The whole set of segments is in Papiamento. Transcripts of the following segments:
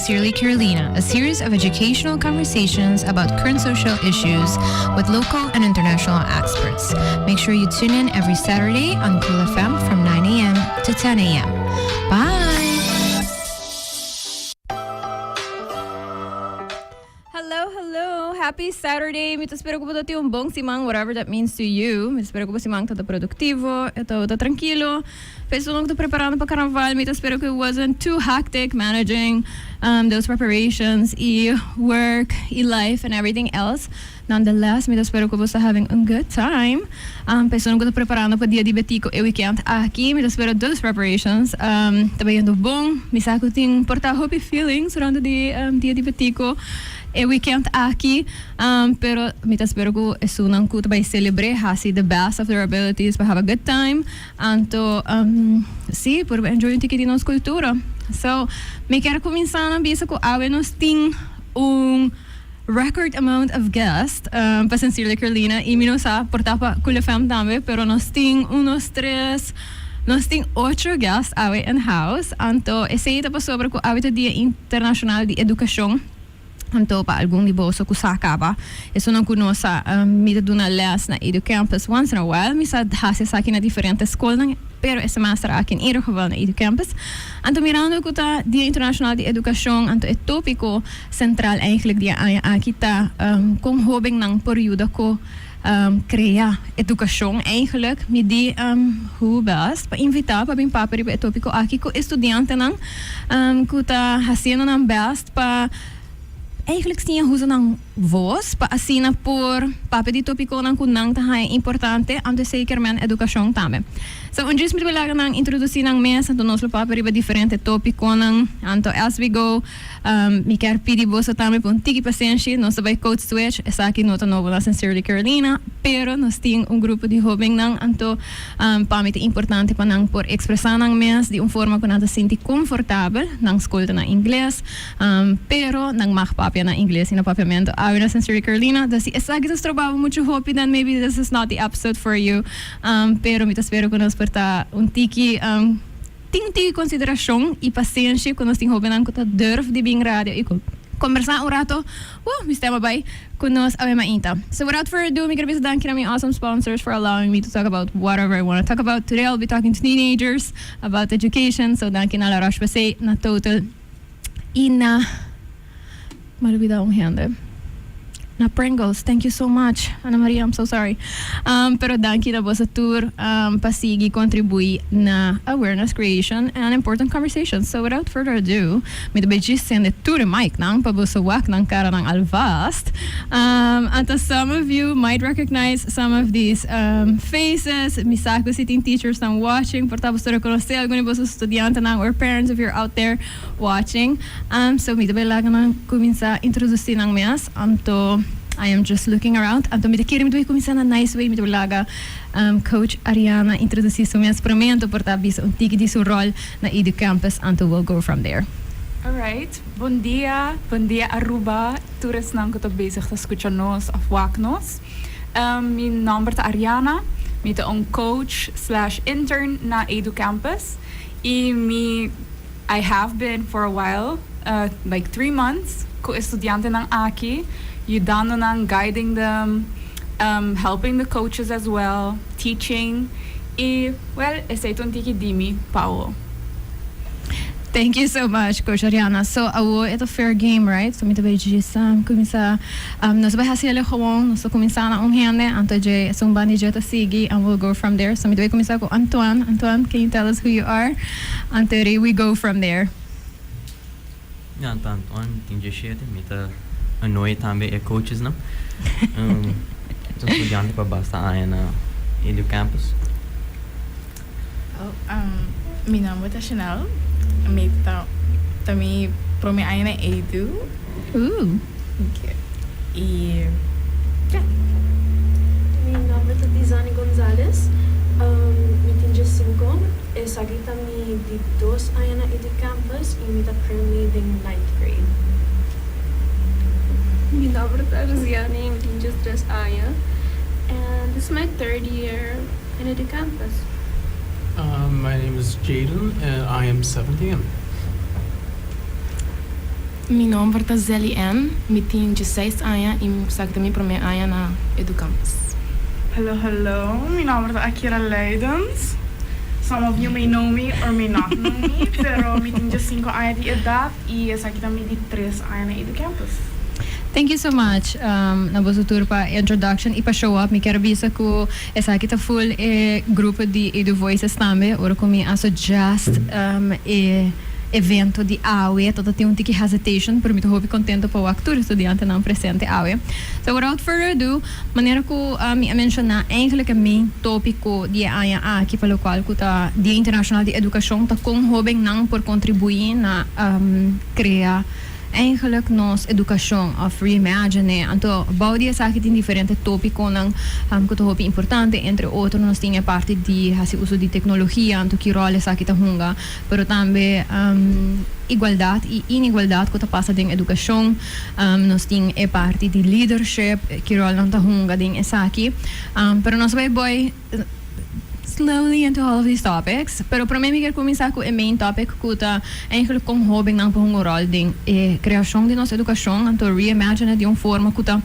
Sincerely Carolina, a series of educational conversations about current social issues with local and international experts. Make sure you tune in every Saturday on Cool FM from 9 a.m. to 10 a.m. Bye! Hello, hello. Happy Saturday. Mi ta spera cu bo tin un bon siman, whatever that means to you. Mi ta spera cu bo siman ta productivo, ta trankilo. Personanan cu ta preparando pa carnaval, mi ta spera cu it wasn't too hectic managing those preparations y work y life and everything else. Nonetheless, mi ta spera cu bo ta having a good time. Personanan cu ta preparando pa Dia di Betico e weekend aki, mi ta spera those preparations ta bayendo bon. Mi sa cu tin por ta hopi feelings rond di Dia di Betico e weekend aki, pero mi ta spera cu esunnan cu ta bay celebre haci the best of their abilities pa have a good time. Anto, si, por enjoy un tiki di nos cultura. So, mi kier cuminsa na bisa cu awe nos tin un record amount of guest pa Sincerely Carolina y mi no sa por ta pa Cool FM tambe pero nos tin unos tres nos tin ocho guest awe in house anto esey ta pasobra cu awe ta dia internacional di educacion anto pa algun di boso cu sa caba esunnan cu no sa mi ta duna les na Edu Campus once in a while mi sa haci esaki na diferente scolnan pero e semester aki in ieder geval na Edu Campus anto mirando cu ta dia internacional di educacion anto e topico Central eigenlijk di e aña aki ta con hobennan por yuda cu crea educacion eigenlijk. Mi di who best pa invita pa bin papia riba e topico aki cu e studiantenan cu ta haciendo nan best pa eigenlijk siña usa nan voz pa asina por papia di topiconan cu nan ta haña importante anto esey kier men educacion tambe. So un djis mi ta laga nan introduci nan mes anto nos lo papia riba diferente topiconan anto as we go. Mi kier pidi boso tambe pa un tiki pasenshi. Nos ta bai code switch. Esaki no ta nobo na Sincerely Carolina, pero nos tin un grupo di hobennan, anto pa mi ta importante pa nan por expresa nan mes di un forma cu nan ta sinti confortabel. Nan scol ta na ingles, pero nan mag papia na ingles y na papiamento awe na Sincerely Carolina. Dus si esaki ta stroba bo mucho hopi, then maybe this is not the episode for you. Pero mi ta spera cu nos por ta un tiki. Tin tin consideracion y pasenshi cu nos tin hobennan cu ta durf di bin radio y combersa un rato. Woo, mi stem a bay cu nos awe mainta. So without further ado, mi quier bisa danki na mi awesome sponsors for allowing me to talk about whatever I wanna talk about. Today I'll be talking to teenagers about education, so danki na La Roche-Posay, na Total y na. M'a lubida un hende. Na Pringles, thank you so much. Ana Maria, I'm so sorry. Pero danki na boso tur pa sigui contribui na awareness creation and important conversations. So without further ado, mi ta bay djis sende tur e mic nan pa boso wak nan cara nan alvast. Anto some of you might recognize some of these faces. Mi sa cu si tin teachers nan watching, por ta boso ta reconoce algun di boso studiantenan or parents if you're out there. Watching. So mi ta bay laga nan cuminsa introduci nan mes. Anto I am just looking around. Anto mi ta kere mi ta bay cuminsa na nice way. Mi ta bay laga coach Ariana introduci su mes prome anto por ta bisa un tiki di su rol na Edu Campus anto we'll go from there. Alright. Bon dia. Bon dia Aruba. Tur esnan cu ta bezig ta scucha nos of wak nos. Mi nomber ta Ariana. Mi ta un coach slash intern na Edu Campus. Y mi. I have been for a while, like 3 months, cu e studiantenan aki, yudando nan, guiding them, helping the coaches as well, teaching, y well, esey ta un tiki di mi, Paolo. Thank you so much, Coach Ariana. So, awo e ta fair game, right? So, mi ta bay djis cuminsa, nos bay haci ele gewoon, nos ta cuminsa na un hende, anto dje esun banda dje ta sigui, and we'll go from there. So, mi ta bay cuminsa cu Antoine. Antoine, can you tell us who you are? Anto we go from there. Ja, Antoine, tin 17, mi ta annoy tambe e coaches nan. Ta studiante pa basta aña na Edu Campus. Oh, mi nomber ta Chanel. Mi ta ta mi prome aña na Edu. Okay. Y yeah. Mi nomber ta Dizani Gonzalez. Mi tin 15. Esaki ta mi di 2 aña na Edu Campus y mi ta currently den ninth grade. Mi nomber ta Rosiani, mi tin 13 aña. And this is my third year in Edu Campus. My name is Jaden and I am 17. Mi nomber ta Zelly Ann, mi tin 16 aña y esaki ta mi prome aña na Educampus. Hello, hello. Mi nomber ta Akira Leidens. Some of you may know me or may not know me, pero mi tin 5 aña di edad y esaki ta mi di 3 aña na Educampus. Thank you so much, na boso tur pa introduction y pa show up. Mi kier bisa cu esaki ta full e grupo di Edu Voices tambe. Ora cu mi a suggest e evento di awe, tabata tin un tiki hesitation, pero mi ta hopi contento pa wak tur estudiantenan presente awe. So without further ado, manera cu mi a menciona, eigenlijk e main topico di e aña aki pa locual cu ta Dia Internacional di Educacion ta con hobennan por contribui na crea eigenlijk nos educacion of reimagine. Anto bou di esaki tin diferente topiconan cu ta hopi importante. Entre otro nos tin e parti di haci uso di tecnologia, anto ki rol esaki ta hunga, pero tambe igualdad y inigualdad cu ta pasa den educacion. Nos tin e parti di leadership, ki rol nan ta hunga den esaki. Pero nos bay boy slowly into all of these topics. Pero prome mi kier cuminsa cu e main topic cu ta eigenlijk con hobennan por hunga un rol den e creacion di nos educacion, anto reimagine di un forma cu ta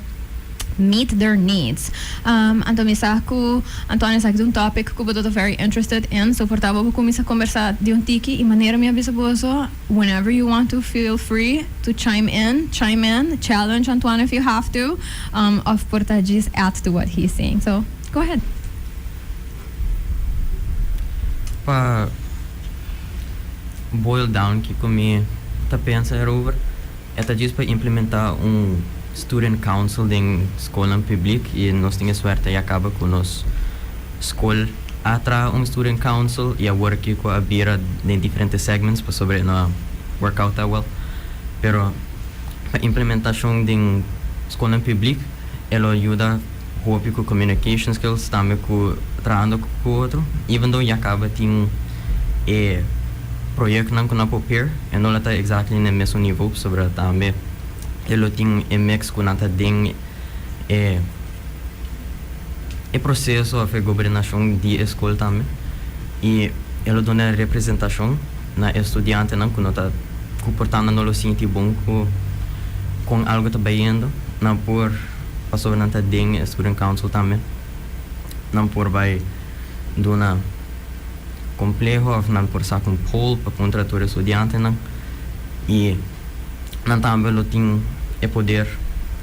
meet their needs. Anto mi sa cu Antoine esaki ta un topic cu bo ta very interested in, so por ta bo por cuminsa conversa di un tiki y manera mi a bisa boso, whenever you want to feel free to chime in, chime in, challenge Antoine if you have to, of por ta just add to what he's saying. So, go ahead. Pa boil down kiko mi ta pensa erover, e ta djis pa implementa un student council den scolnan public y nos tin e suerte ya caba cu nos scol a traha un student council y awor kiko a bira den diferente segments pasobra e no a work out that well, pero pa implementacion den scolnan public e lo yuda hopi cu communication skills tambe cu trahando cu otro, even though ya caba tin e proyectonan cu nan por pair e no lo ta exactly na e mesun nivel pasobra tambe e lo tin e mix cu nan ta den e e proceso of e gobernacion di e scol tambe y e lo duna representacion na e studiantenan cu no ta cu por tanto no lo sinti bon cu con algo ta bayendo nan por pasobra nan ta den e student council tambe nan por bay duna compleho of nan por saca un poll pa puntra tur e studiantenan y nan tambe lo tin e poder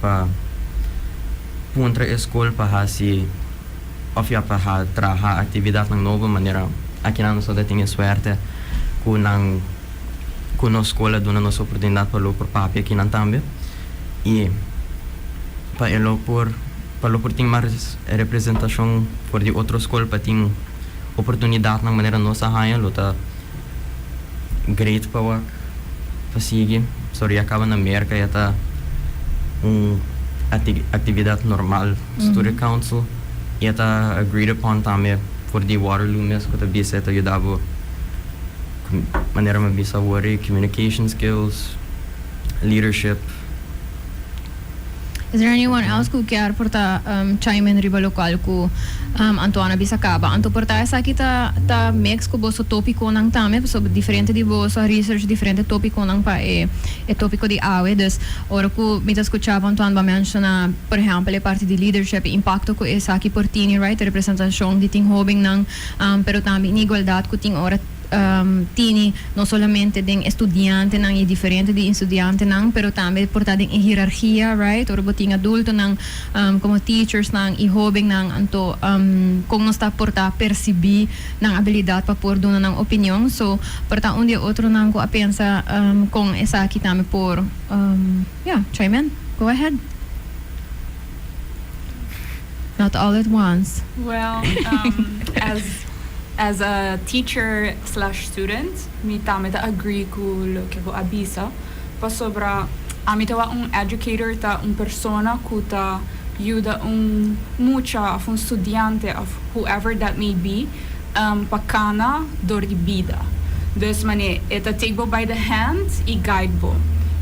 pa puntra e scol pa haci of ya pa traha actividadnan nobo manera akinan nos ta tin e suerte cu nan cu nos scol a duna nos oportunidad pa lo por papia akinan tambe y pa e lo por pa lo por tin mas representacion for di otro scol pa tin oportunidadnan manera nos a haya lo ta great pa wak pa sigui pasobra ya caba na Merca ya ta un actividad normal student council y e ta agreed upon tambe for di Waterloo mes cu ta bisa e ta yuda bo manera mi a bisa awor communication skills, leadership. Is there anyone else cu kier por ta chime in riba locual cu Antoine a bisa caba? Anto por ta esaki ta ta mix cu boso topiconan tambe pasobra diferente di boso a research diferente topiconan pa e e topico di awe. Dus ora cu mi ta scucha bo Antoine bo a menciona por ehempel e parti di leadership e impacto cu esaki por tini, right, e representacion di tin hobennan pero tambe inigualdad cu tin ora tini no solamente den e studiantenan y diferente di estudiantenan pero tambe por ta den e hierarchia, right, ora bo tin adultonan como teachersnan y hobennan, anto con nos ta por ta percibi nan habilidad pa por duna nan opinion. So por ta un di e otronan cu a pensa con esaki tambe por, yeah, chime in, go ahead. Not all at once. Well, as a teacher/student, mi tambe ta agree cu loke bo a bisa. Pasobra ami ta wak un educator ta un persona cu ta yuda un mucha of un studiante of whoever that may be pa cana door di bida. Dus mane e ta take bo by the hand y guide bo.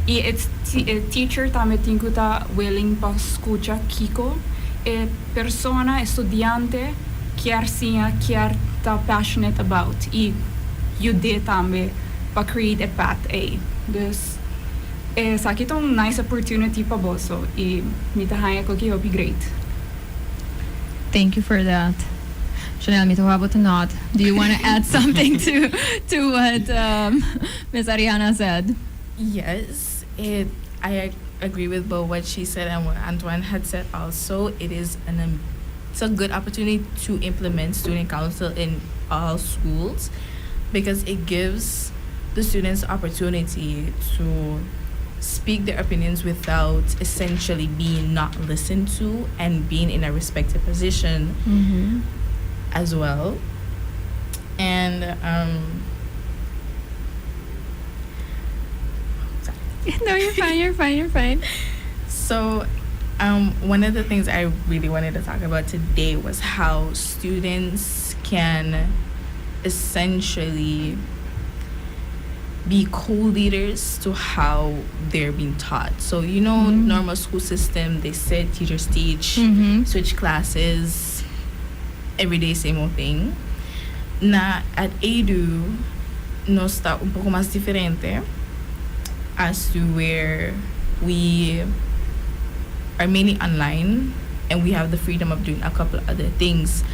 Y e teacher tambe tin cu ta willing pa scucha kico e persona, e studiante kier siña, kier ta passionate about y yud'é tambe pa create e path ey. Dus. Esaki ta un nice opportunity pa boso y mi ta haña cu hopi great. Thank you for that. Chanel, mi ta about to nod. Do you want to add something to what Miss Ariana said? Yes, it. I agree with both what she said and what Antoine had said. Also, it is an it's a good opportunity to implement student council in all schools because it gives the students opportunity to speak their opinions without essentially being not listened to and being in a respected position as well. And No, you're fine. You're fine. You're fine. So, one of the things I really wanted to talk about today was how students can essentially be co-leaders to how they're being taught. So, normal school system, they sit, teachers teach, switch classes, every day same old thing. Na at EDU, nos ta un poco mas diferente as to where we are mainly online and we have the freedom of doing a couple other things.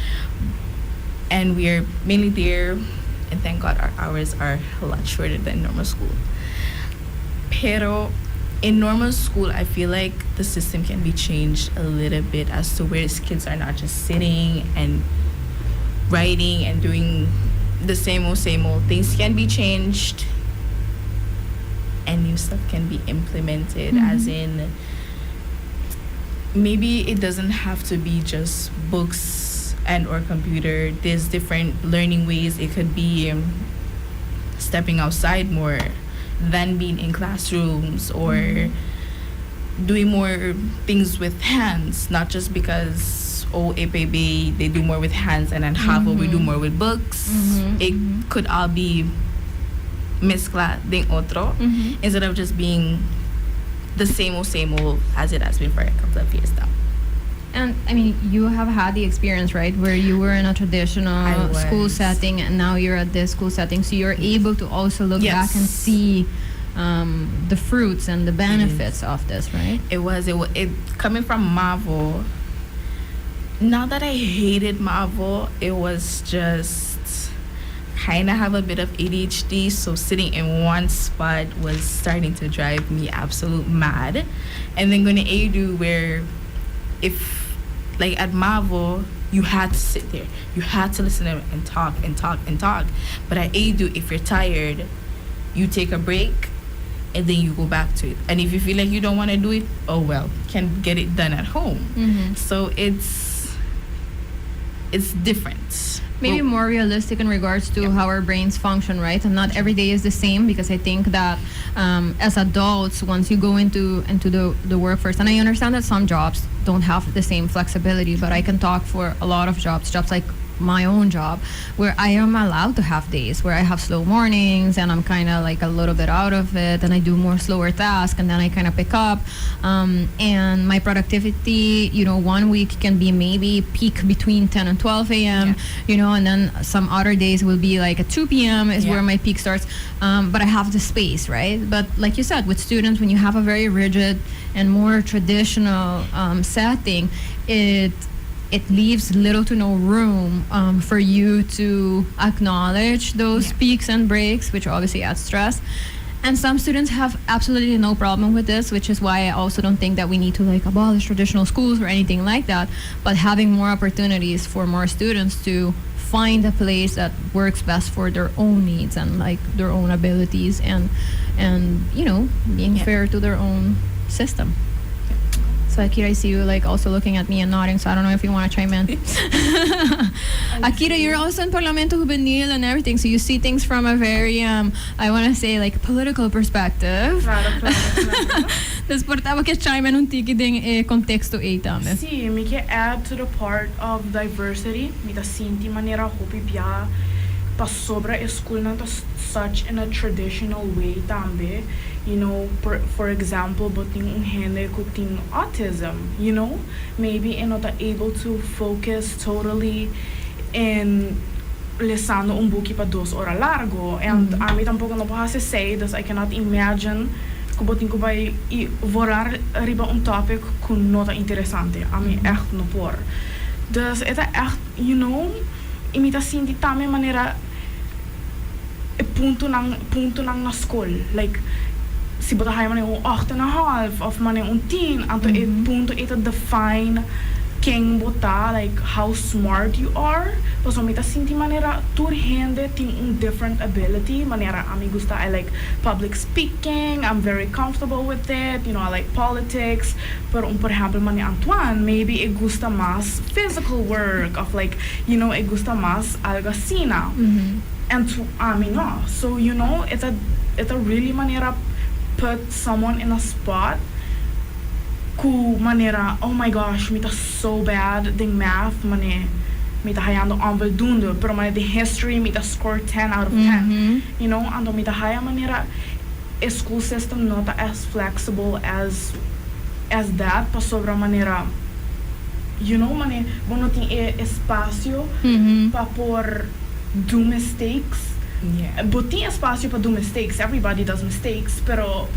And we are mainly there, and thank God our hours are a lot shorter than normal school. Pero in normal school, I feel like the system can be changed a little bit as to where kids are not just sitting and writing and doing the same old, same old. Things can be changed and new stuff can be implemented, as in maybe it doesn't have to be just books and or computer. There's different learning ways. It could be stepping outside more than being in classrooms or doing more things with hands, not just because, oh, EPB, they do more with hands and then HAVO, we do more with books. It could all be mezcla den otro instead of just being the same old as it has been for a couple of years now. And I mean, you have had the experience, right, where you were in a traditional I school was. Setting, and now you're at this school setting. So you're able to also look back and see the fruits and the benefits of this, right? It was it, wa- it coming from Mavo. Not that I hated Mavo, it was just kind of have a bit of ADHD, so sitting in one spot was starting to drive me absolute mad. And then going to EDU, where if like at Mavo you had to sit there, you had to listen to them and talk and talk and talk. But at EDU, if you're tired, you take a break and then you go back to it. And if you feel like you don't want to do it, oh well, can get it done at home. So it's different. Maybe Well, more realistic in regards to how our brains function, right? And not every day is the same because I think that as adults, once you go into the workforce, and I understand that some jobs don't have the same flexibility, but I can talk for a lot of jobs, jobs like my own job, where I am allowed to have days where I have slow mornings and I'm kind of like a little bit out of it and I do more slower tasks and then I kind of pick up. And my productivity, one week can be maybe peak between 10 and 12 a.m., and then some other days will be like at 2 p.m. is where my peak starts. But I have the space, right? But like you said, with students, when you have a very rigid and more traditional setting, it leaves little to no room for you to acknowledge those peaks and breaks, which obviously adds stress. And some students have absolutely no problem with this, which is why I also don't think that we need to like abolish traditional schools or anything like that. But having more opportunities for more students to find a place that works best for their own needs and like their own abilities and being fair to their own system. So Akira, I see you like also looking at me and nodding, so I don't know if you want to chime in. Akira, you're also in Parlamento Juvenil and everything, so you see things from a very, I want to say, like political perspective. Claro. Dus por ta bo kier chime in un tiki den contexto ey tambe. Si, mi kier add to the part of diversity. Mi ta sinti manera hopi bia pasobra e school nan ta such in a traditional way tambe. For example, bo tin un hende cu tin autism. Maybe e no ta able to focus totally in lesando un buki pa 2 ora largo. And ami tampoco no por say, dus I cannot imagine. Ku bo tin ku bai i vooral riba un topic ku no ta interesante. Ami echt no por. Dus e ta echt, i mi ta sinti tambe manera e puntonan na skol. Like, si bo ta haya manera un 8.5 of manera un 10, anto e punto e ta define ken bo ta, like how smart you are. Paso mi ta sinti manera tur hende tin un different ability, manera ami gusta, I like public speaking, I'm very comfortable with it, I like politics. Pero por ehèmpel, manera Antoine, maybe e gusta mas physical work, of like, e gusta mas algo asina. And to ami no. So, it's a really manera put someone in a spot ku manera, oh my gosh, mi ta so bad den math, mane mi ta hayando onvoldoende, pero mane den history mi ta score 10 out of 10. Anto mi ta haya manera e school system no ta as flexible as that, pasobra manera mane bo no tin e espasio pa por do mistakes. Bo tin espasio pa do mistakes. Everybody does mistakes, pero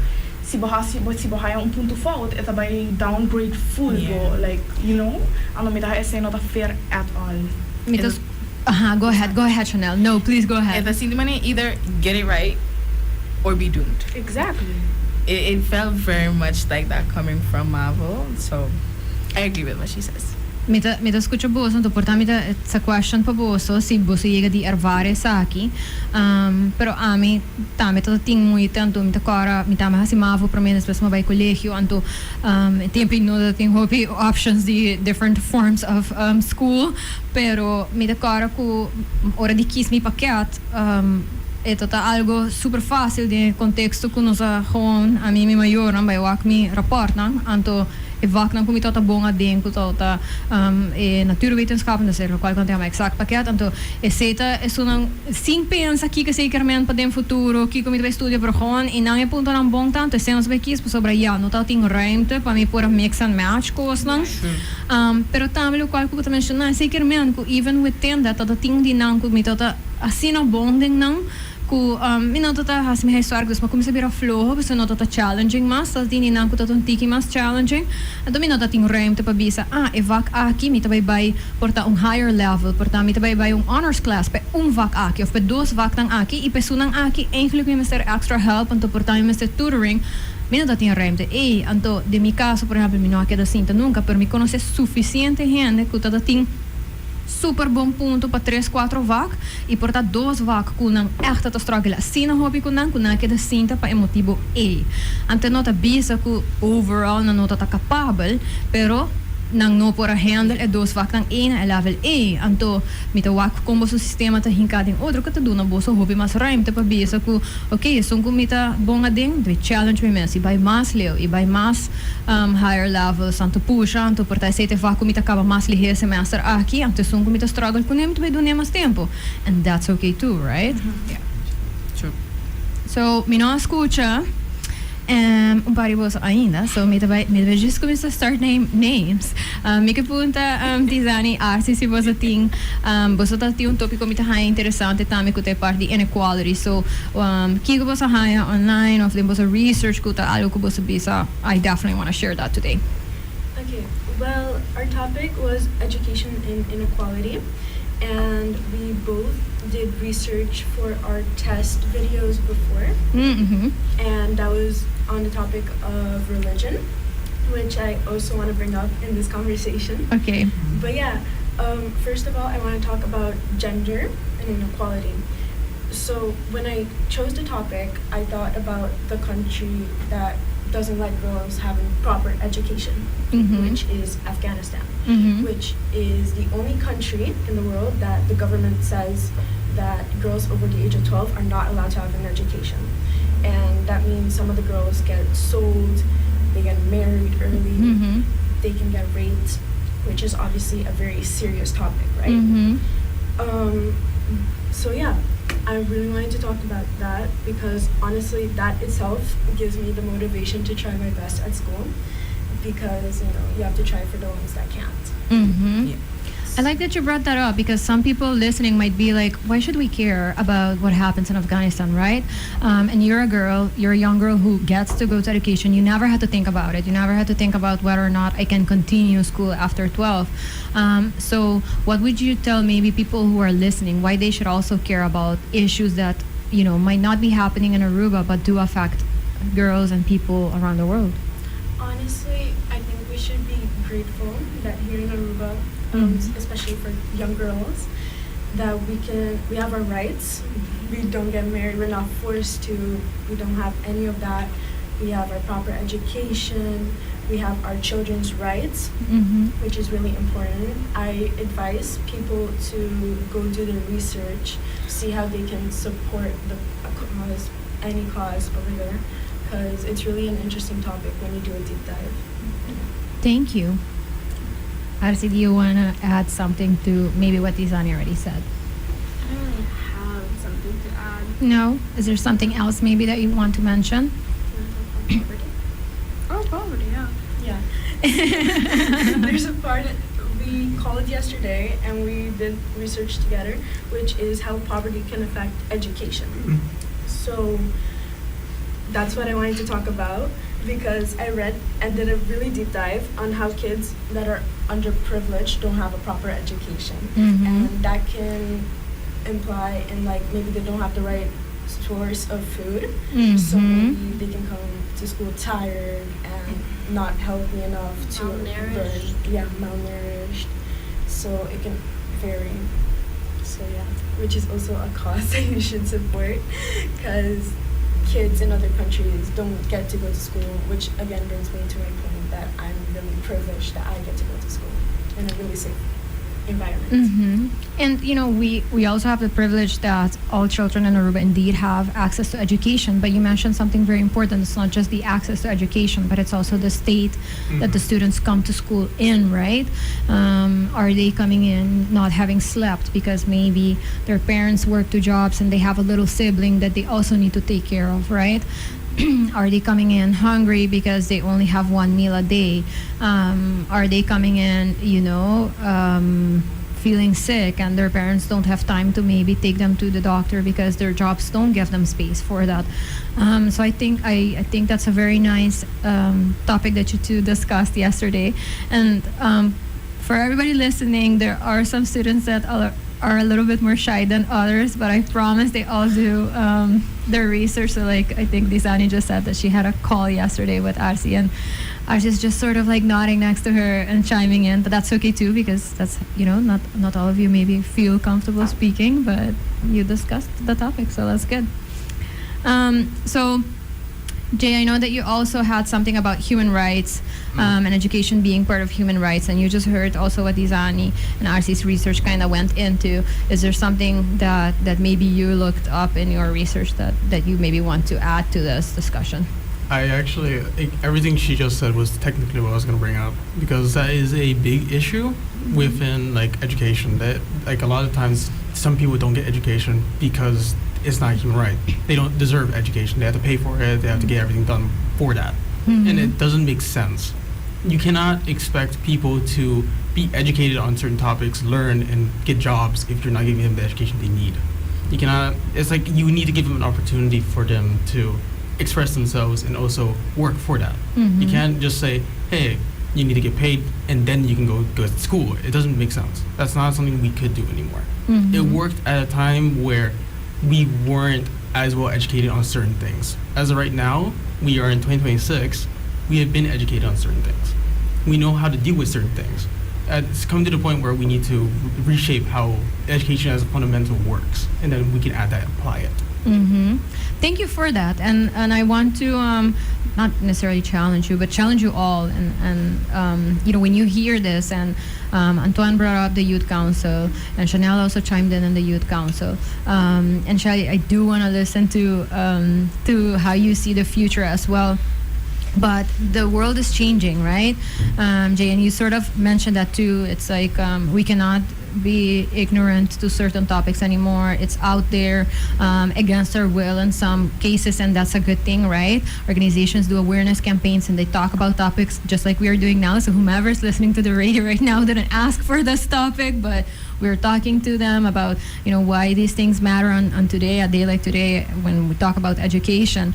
si bo haya un punto fout, e ta bai downgrade full bo, like, anto mi ta haya esei no ta fair at all. Mi ta, aha, go ahead, Chanel. No, please go ahead. E ta sinti mane either get it right or be doomed. Exactly. It felt very much like that coming from Mavo, so I agree with what she says. Mi ta skucha boso, anto por ta mi ta it's a question pa boso, si boso yega di ervaar esaki. Pero ami tambe ta tin moeite, anto mi ta kòrda, mi tambe hasi mavo promé, despues mi bai kolegio, anto tempu no tin hopi options di different forms of school, pero mi ta kòrda ku ora di kies mi pakket, e ta algo super fásil den konteksto ku nos a gewoon ami mi mayornan bai wak mi rapportnan, anto e vaknan ku mi tabata bon aden ku tabata e natuurwetenschappen, dus e kual kant exact pakket, anto esei ta esunnan sin pensa kiko zekermente pa den futuro, kiko mi ta bai studia, pero gewoon i nan e puntonan bon tanto esei nos bai kies pasobra ya no tabatin ruimte pa mi por mix and match kosnan. Pero tambe lokual ku bo ta menshoná, zekermente ku even within that tabatin di nan ku mi tabata asina bon den nan ku mi no tabata hasi mi huiswerk, dus mi a kuminsá bira floho pasobra no tabata challenging mas, tabatin di nan ku tabata un tiki mas challenging, anto mi no tabatin ruimte pa bisa, ah, e vak aki mi ta bai bai por ta un higher level, por ta mi ta bai bai un honors class pa un vak aki of pa dos vaknan aki i pa esunnan aki eigenlijk mi mester extra help, anto por ta mi mester tutoring, mi no tabatin ruimte ei. Anto den mi kaso, por ehèmpel, mi no a keda sinta nunka, pero mi konosé sufisiente hende ku tabatin super bon punto pa tres, kuater vak i por ta dos vak ku nan echt ta struggle asina hopi ku nan a keda sinta pa e motibu ei. Anto no ta bisa ku overall nan no ta kapabel, pero nan no por a handle e dos vaknan ei na e level ei. Anto mi ta wak kon boso sistema ta hinká den otro ku ta duna boso hopi mas ruimte pa bisa ku oké, esun ku mi ta bon aden, bai challenge mi mes i bai mas leu i bai mas higher levels, anto pusha, anto por ta esei ta e vak ku mi ta kaba mas lihé semester aki, anto esun ku mi ta struggle kuné mi ta bai dun'é mas tempu. And that's okay too, right? Yeah. True. So, mi no a skucha un par di boso ainda, so mi ta bai just kuminsá start name names. Mi ke punta Tizani, Arsi, si boso ta tin un tópiko mi ta haña interesante tambe ku ta e parti di inequality. So, kiko boso haña online of den boso research ku ta algo ku boso bisa, I definitely want to share that today? Okay, well, our topic was education and inequality, and we both did research for our test videos before, and that was on the topic of religion, which I also want to bring up in this conversation. But yeah, first of all, I want to talk about gender and inequality. So when I chose the topic, I thought about the country that doesn't let girls have a proper education, which is Afghanistan, which is the only country in the world that the government says that girls over the age of 12 are not allowed to have an education. And that means some of the girls get sold, they get married early, they can get raped, which is obviously a very serious topic, right? So yeah, I really wanted to talk about that because honestly, that itself gives me the motivation to try my best at school because you have to try for the ones that can't. I like that you brought that up because some people listening might be like, why should we care about what happens in Afghanistan, right? And you're a girl, you're a young girl who gets to go to education. You never had to think about it. You never had to think about whether or not I can continue school after 12. So, what would you tell maybe people who are listening why they should also care about issues that might not be happening in Aruba but do affect girls and people around the world? Honestly, I think we should be grateful that here in Aruba, especially for young girls, that we have our rights. We don't get married. We're not forced to. We don't have any of that. We have our proper education. We have our children's rights, which is really important. I advise people to go do their research, see how they can support the a cause, any cause over there, because it's really an interesting topic when you do a deep dive. Thank you. Arsi, do you want to add something to maybe what Isani already said? I don't really have something to add. No? Is there something else maybe that you want to mention? Do you want to talk about poverty? Oh, poverty, yeah. Yeah. There's a part we called yesterday and we did research together, which is how poverty can affect education. So that's what I wanted to talk about because I read and did a really deep dive on how kids that are underprivileged don't have a proper education. And that can imply in, like, maybe they don't have the right source of food. So maybe they can come to school tired and not healthy enough to Malnourished. learn. Yeah, malnourished. So it can vary. So yeah, which is also a cause that you should support because kids in other countries don't get to go to school, which again brings me to my point that I'm really privileged that I get to go to school in a really safe environment. And we also have the privilege that all children in Aruba indeed have access to education. But you mentioned something very important. It's not just the access to education, but it's also the state that the students come to school in, right? Are they coming in not having slept because maybe their parents work two jobs and they have a little sibling that they also need to take care of, right? Are they coming in hungry because they only have one meal a day? Are they coming in feeling sick and their parents don't have time to maybe take them to the doctor because their jobs don't give them space for that? So I think that's a very nice topic that you two discussed yesterday. And for everybody listening, there are some students that are a little bit more shy than others, but I promise they all do their research. So, like, I think Disani just said that she had a call yesterday with Arsi, and Arsi's just sort of like nodding next to her and chiming in. But that's okay too, because that's not all of you maybe feel comfortable speaking, but you discussed the topic, so that's good. So. Jay, I know that you also had something about human rights and education being part of human rights, and you just heard also what Izani and Arsi's research kind of went into. Is there something that maybe you looked up in your research that you maybe want to add to this discussion? I actually, like, everything she just said was technically what I was going to bring up because that is a big issue within, like, education. That, like, a lot of times some people don't get education because it's not a human right. They don't deserve education. They have to pay for it. They have to get everything done for that, and it doesn't make sense. You cannot expect people to be educated on certain topics, learn, and get jobs if you're not giving them the education they need. You cannot. It's like you need to give them an opportunity for them to express themselves and also work for that. You can't just say, "Hey, you need to get paid, and then you can go to school." It doesn't make sense. That's not something we could do anymore. It worked at a time where we weren't as well educated on certain things. As of right now, we are in 2026. We have been educated on certain things. We know how to deal with certain things. It's come to the point where we need to reshape how education as a fundamental works, and then we can add that, apply it. Thank you for that, and I want to not necessarily challenge you, but challenge you all. And when you hear this, and Antoine brought up the youth council, and Chanel also chimed in on the youth council. And Shelly, I do want to listen to how you see the future as well, but the world is changing, right? Jay, and you sort of mentioned that too. It's like we cannot be ignorant to certain topics anymore. It's out there against our will in some cases, and that's a good thing, right? Organizations do awareness campaigns and they talk about topics just like we are doing now. So whomever's listening to the radio right now didn't ask for this topic, but we're talking to them about why these things matter on today, a day like today, when we talk about education.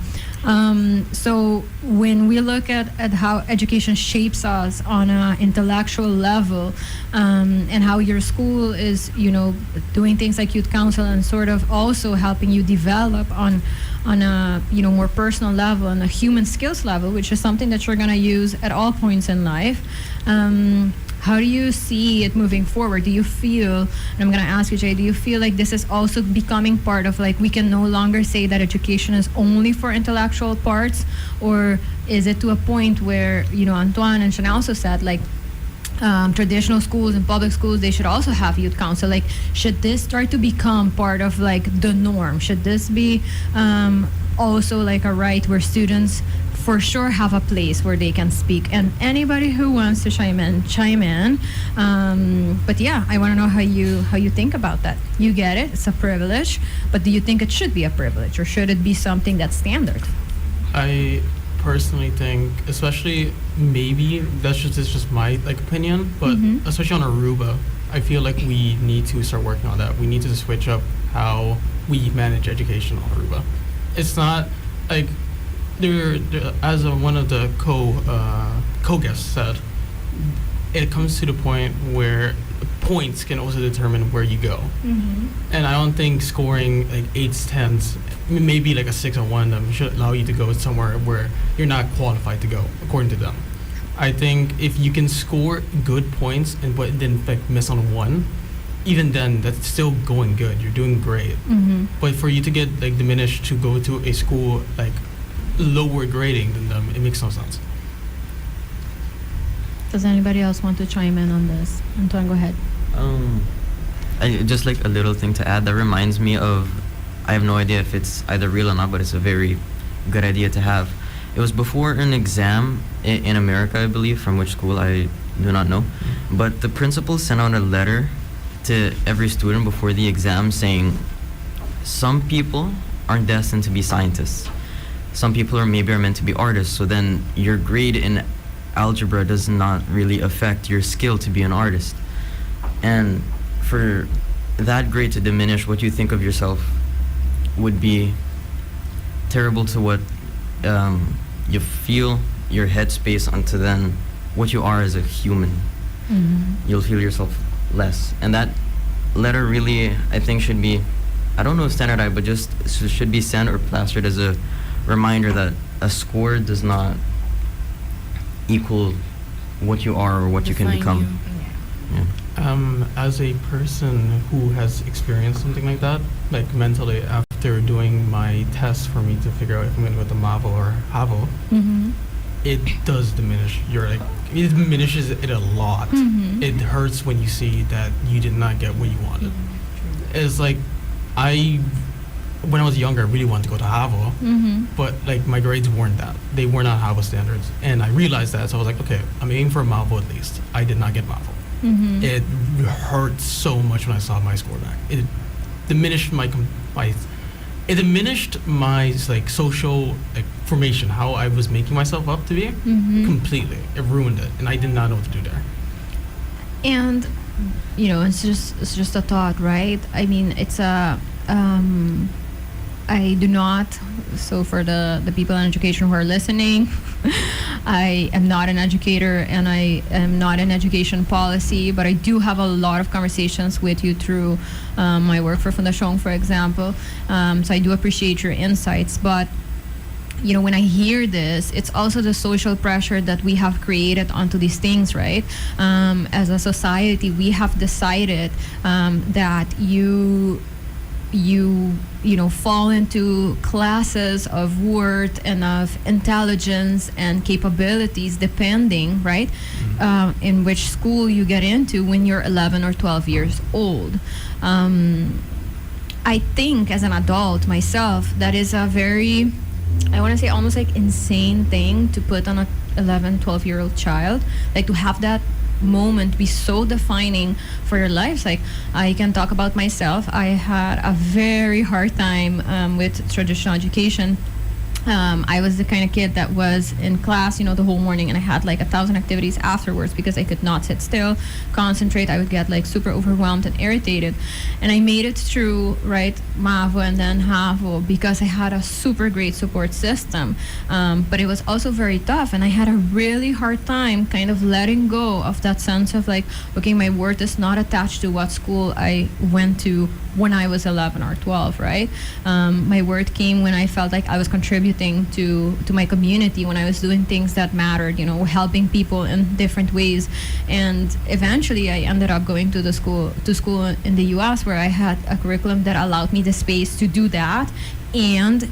So when we look at how education shapes us on an intellectual level and how your school is doing things like youth council and sort of also helping you develop on a more personal level, on a human skills level, which is something that you're going to use at all points in life. How do you see it moving forward? Do you feel, and I'm going to ask you, Jay, do you feel like this is also becoming part of, like, we can no longer say that education is only for intellectual parts? Or is it to a point where, Antoine and Chanel also said, like, traditional schools and public schools, they should also have youth council? Like, should this start to become part of, like, the norm? Should this be also like a right where students for sure have a place where they can speak? And anybody who wants to chime in, chime in. But yeah, I want to know how you think about that. You get it, it's a privilege, but do you think it should be a privilege or should it be something that's standard? I personally think, especially, maybe that's just it's just my, like, opinion, but especially on Aruba, I feel like we need to start working on that. We need to switch up how we manage education on Aruba. It's not like there, as one of the co guests said, it comes to the point where points can also determine where you go. And I don't think scoring like eights, tens, maybe like a 6 on one of them should allow you to go somewhere where you're not qualified to go, according to them. I think if you can score good points and but then, like, miss on one, even then that's still going good. You're doing great. But for you to get, like, diminished to go to a school like lower grading than them, it makes no sense. Does anybody else want to chime in on this? Antoine, go ahead. I, just like a little thing to add that reminds me of, I have no idea if it's either real or not, but it's a very good idea to have. It was before an exam in America, I believe, from which school I do not know, but the principal sent out a letter to every student before the exam saying, some people aren't destined to be scientists. Some people are maybe are meant to be artists. So then your grade in algebra does not really affect your skill to be an artist. And for that grade to diminish what you think of yourself would be terrible to what you feel, your headspace onto then what you are as a human. You'll feel yourself less. And that letter really, I think, should be, I don't know if standardized, but just should be sent or plastered as a reminder that a score does not equal what you are or what you can Define become. you. Yeah. As a person who has experienced something like that, like mentally after doing my test for me to figure out if I'm going to go to MAVO or HAVO, it does diminish your, like, it diminishes it a lot. It hurts when you see that you did not get what you wanted. It's like I when I was younger, I really wanted to go to HAVO, but, like, my grades weren't that. They were not HAVO standards, and I realized that. So I was like, "Okay, I'm aiming for MAVO at least." I did not get MAVO. It hurt so much when I saw my score back. It diminished my, like, social, like, formation, how I was making myself up to be completely. It ruined it, and I did not know what to do there. And it's just a thought, right? I mean, it's a I do not, so for the people in education who are listening, I am not an educator and I am not in education policy, but I do have a lot of conversations with you through my work for Fundación, for example. So I do appreciate your insights, but when I hear this, it's also the social pressure that we have created onto these things, right? As a society, we have decided that you fall into classes of worth and of intelligence and capabilities depending, right, in which school you get into when you're 11 or 12 years old. I think as an adult myself, that is a very, I want to say, almost like insane thing to put on a 11, 12-year-old child, like to have that moment be so defining for your lives. Like, I can talk about myself. I had a very hard time with traditional education. I was the kind of kid that was in class the whole morning, and I had like a thousand activities afterwards because I could not sit still, concentrate. I would get like super overwhelmed and irritated. And I made it through, right, MAVO and then HAVO because I had a super great support system. But it was also very tough, and I had a really hard time kind of letting go of that sense of like, okay, my worth is not attached to what school I went to when I was 11 or 12, right? My worth came when I felt like I was contributing to my community, when I was doing things that mattered, helping people in different ways. And eventually I ended up going to school in the US, where I had a curriculum that allowed me the space to do that and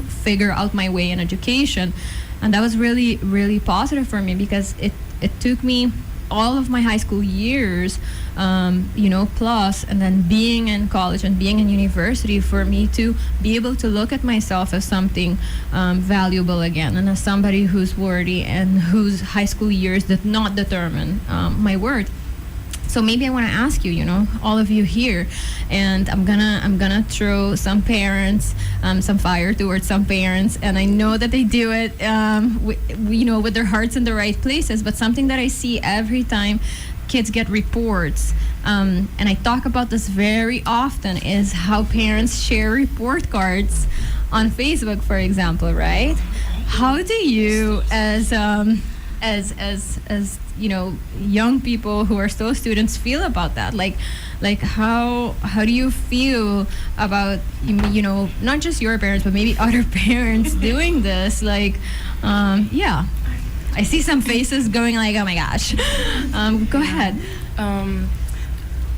figure out my way in education. And that was really, really positive for me because it took me all of my high school years, plus, and then being in college and being in university for me to be able to look at myself as something valuable again and as somebody who's worthy and whose high school years did not determine my worth. So maybe I want to ask you, all of you here, and I'm gonna throw some fire towards some parents, and I know that they do it with their hearts in the right places. But something that I see every time kids get reports, and I talk about this very often, is how parents share report cards on Facebook, for example, right? How do you, as young people who are still students feel about that? Like, how do you feel about not just your parents but maybe other parents doing this? Like, yeah, I see some faces going like, "Oh my gosh." Go ahead.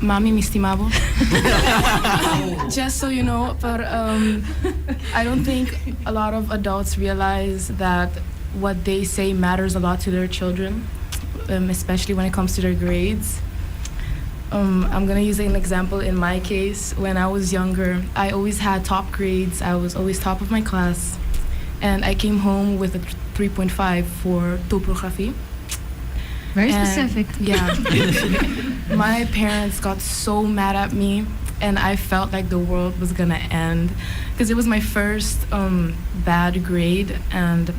Mami, mi stima bo. Just so you know, but I don't think a lot of adults realize that what they say matters a lot to their children, especially when it comes to their grades. I'm gonna use an example in my case. When I was younger, I always had top grades. I was always top of my class, and I came home with a 3.5 for topografie. Very specific. Yeah. My parents got so mad at me, and I felt like the world was gonna end because it was my first bad grade, and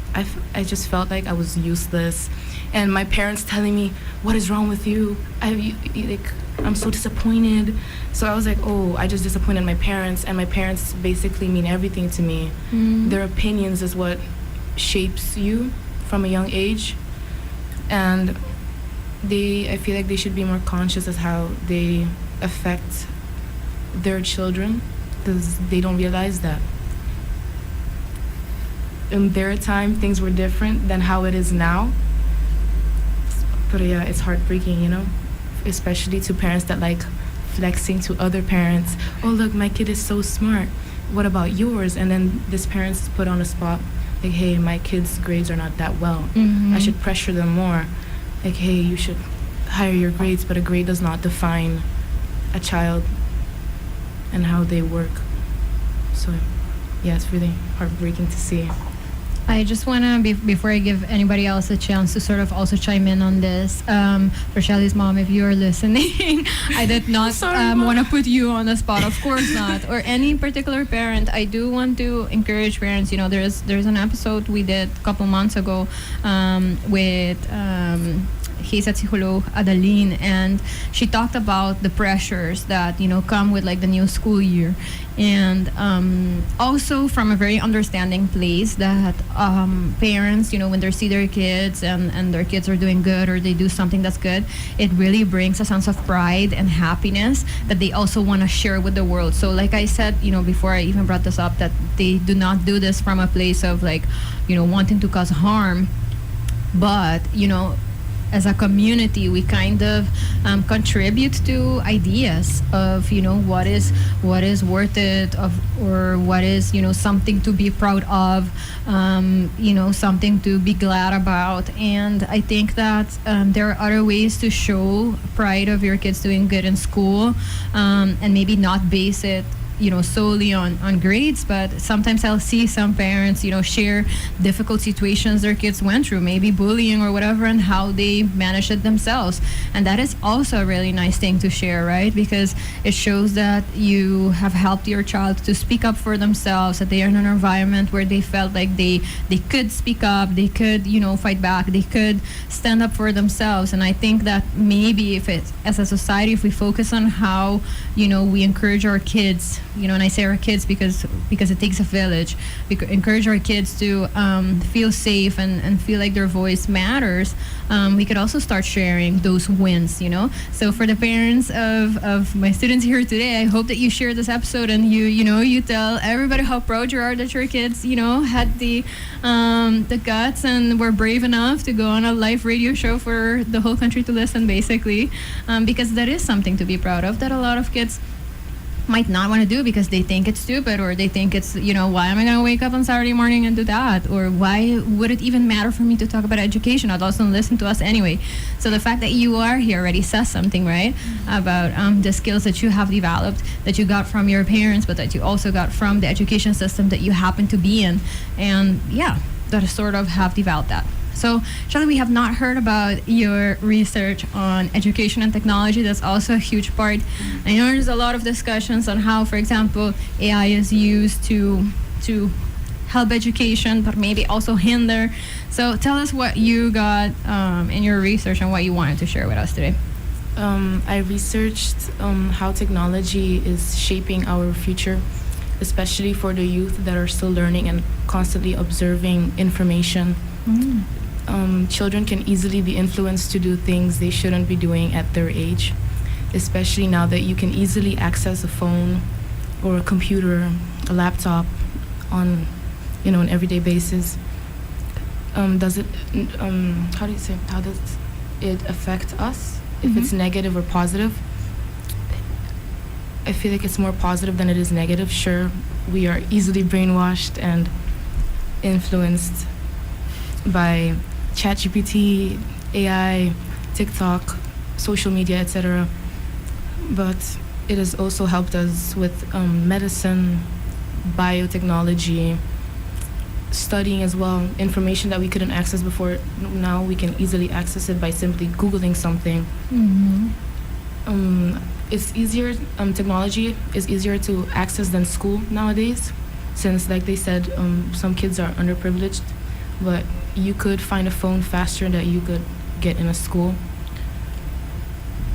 I just felt like I was useless. And my parents telling me, "What is wrong with you? Like, I'm so disappointed." So I was like, "Oh, I just disappointed my parents," and my parents basically mean everything to me. Their opinions is what shapes you from a young age, and they I feel like they should be more conscious of how they affect their children because they don't realize that in their time things were different than how it is now. But yeah, it's heartbreaking, especially to parents that like flexing to other parents, "Oh, look, my kid is so smart. What about yours?" And then this parent's put on a spot, like, "Hey, my kids' grades are not that well. I should pressure them more." Like, "Hey, you should higher your grades," but a grade does not define a child and how they work. So, yeah, it's really heartbreaking to see. I just want to, be, before I give anybody else a chance to sort of also chime in on this, for Shelly's mom, if you are listening, I did not Sorry, Mom. Want to put you on the spot. Of course not. Or any particular parent. I do want to encourage parents. There's an episode we did a couple months ago with GZ-psycholoog Adeline, and she talked about the pressures that come with like the new school year, and also from a very understanding place that parents, when they see their kids and their kids are doing good or they do something that's good, it really brings a sense of pride and happiness that they also want to share with the world. So, like I said, before I even brought this up, that they do not do this from a place of like, wanting to cause harm, but as a community we kind of contribute to ideas of what is worth it of or what is something to be proud of, something to be glad about. And I think that there are other ways to show pride of your kids doing good in school and maybe not base it solely on grades, but sometimes I'll see some parents share difficult situations their kids went through, maybe bullying or whatever, and how they managed it themselves. And that is also a really nice thing to share, right? Because it shows that you have helped your child to speak up for themselves, that they are in an environment where they felt like they could speak up, they could fight back, they could stand up for themselves. And I think that maybe if it's as a society, if we focus on how we encourage our kids, and I say our kids because it takes a village, we encourage our kids to feel safe and feel like their voice matters, we could also start sharing those wins. So for the parents of my students here today, I hope that you share this episode and you tell everybody how proud you are that your kids had the guts and were brave enough to go on a live radio show for the whole country to listen, basically, because that is something to be proud of that a lot of kids might not want to do because they think it's stupid or they think it's why am I going to wake up on Saturday morning and do that, or why would it even matter for me to talk about education? Adults don't listen to us anyway. So the fact that you are here already says something, right, about the skills that you have developed, that you got from your parents, but that you also got from the education system that you happen to be in, and yeah, that sort of have developed that. So, Shelly, we have not heard about your research on education and technology. That's also a huge part. I know there's a lot of discussions on how, for example, AI is used to help education, but maybe also hinder. So, tell us what you got in your research and what you wanted to share with us today. I researched how technology is shaping our future, especially for the youth that are still learning and constantly observing information. Children can easily be influenced to do things they shouldn't be doing at their age, especially now that you can easily access a phone or a computer, a laptop on an everyday basis. Does it, how do you say, how does it affect us? If it's negative or positive? I feel like it's more positive than it is negative. Sure, we are easily brainwashed and influenced by ChatGPT, AI, TikTok, social media, etc. But it has also helped us with medicine, biotechnology, studying as well. Information that we couldn't access before, now we can easily access it by simply Googling something. It's easier, technology is easier to access than school nowadays, since, like they said, some kids are underprivileged, but you could find a phone faster than you could get in a school.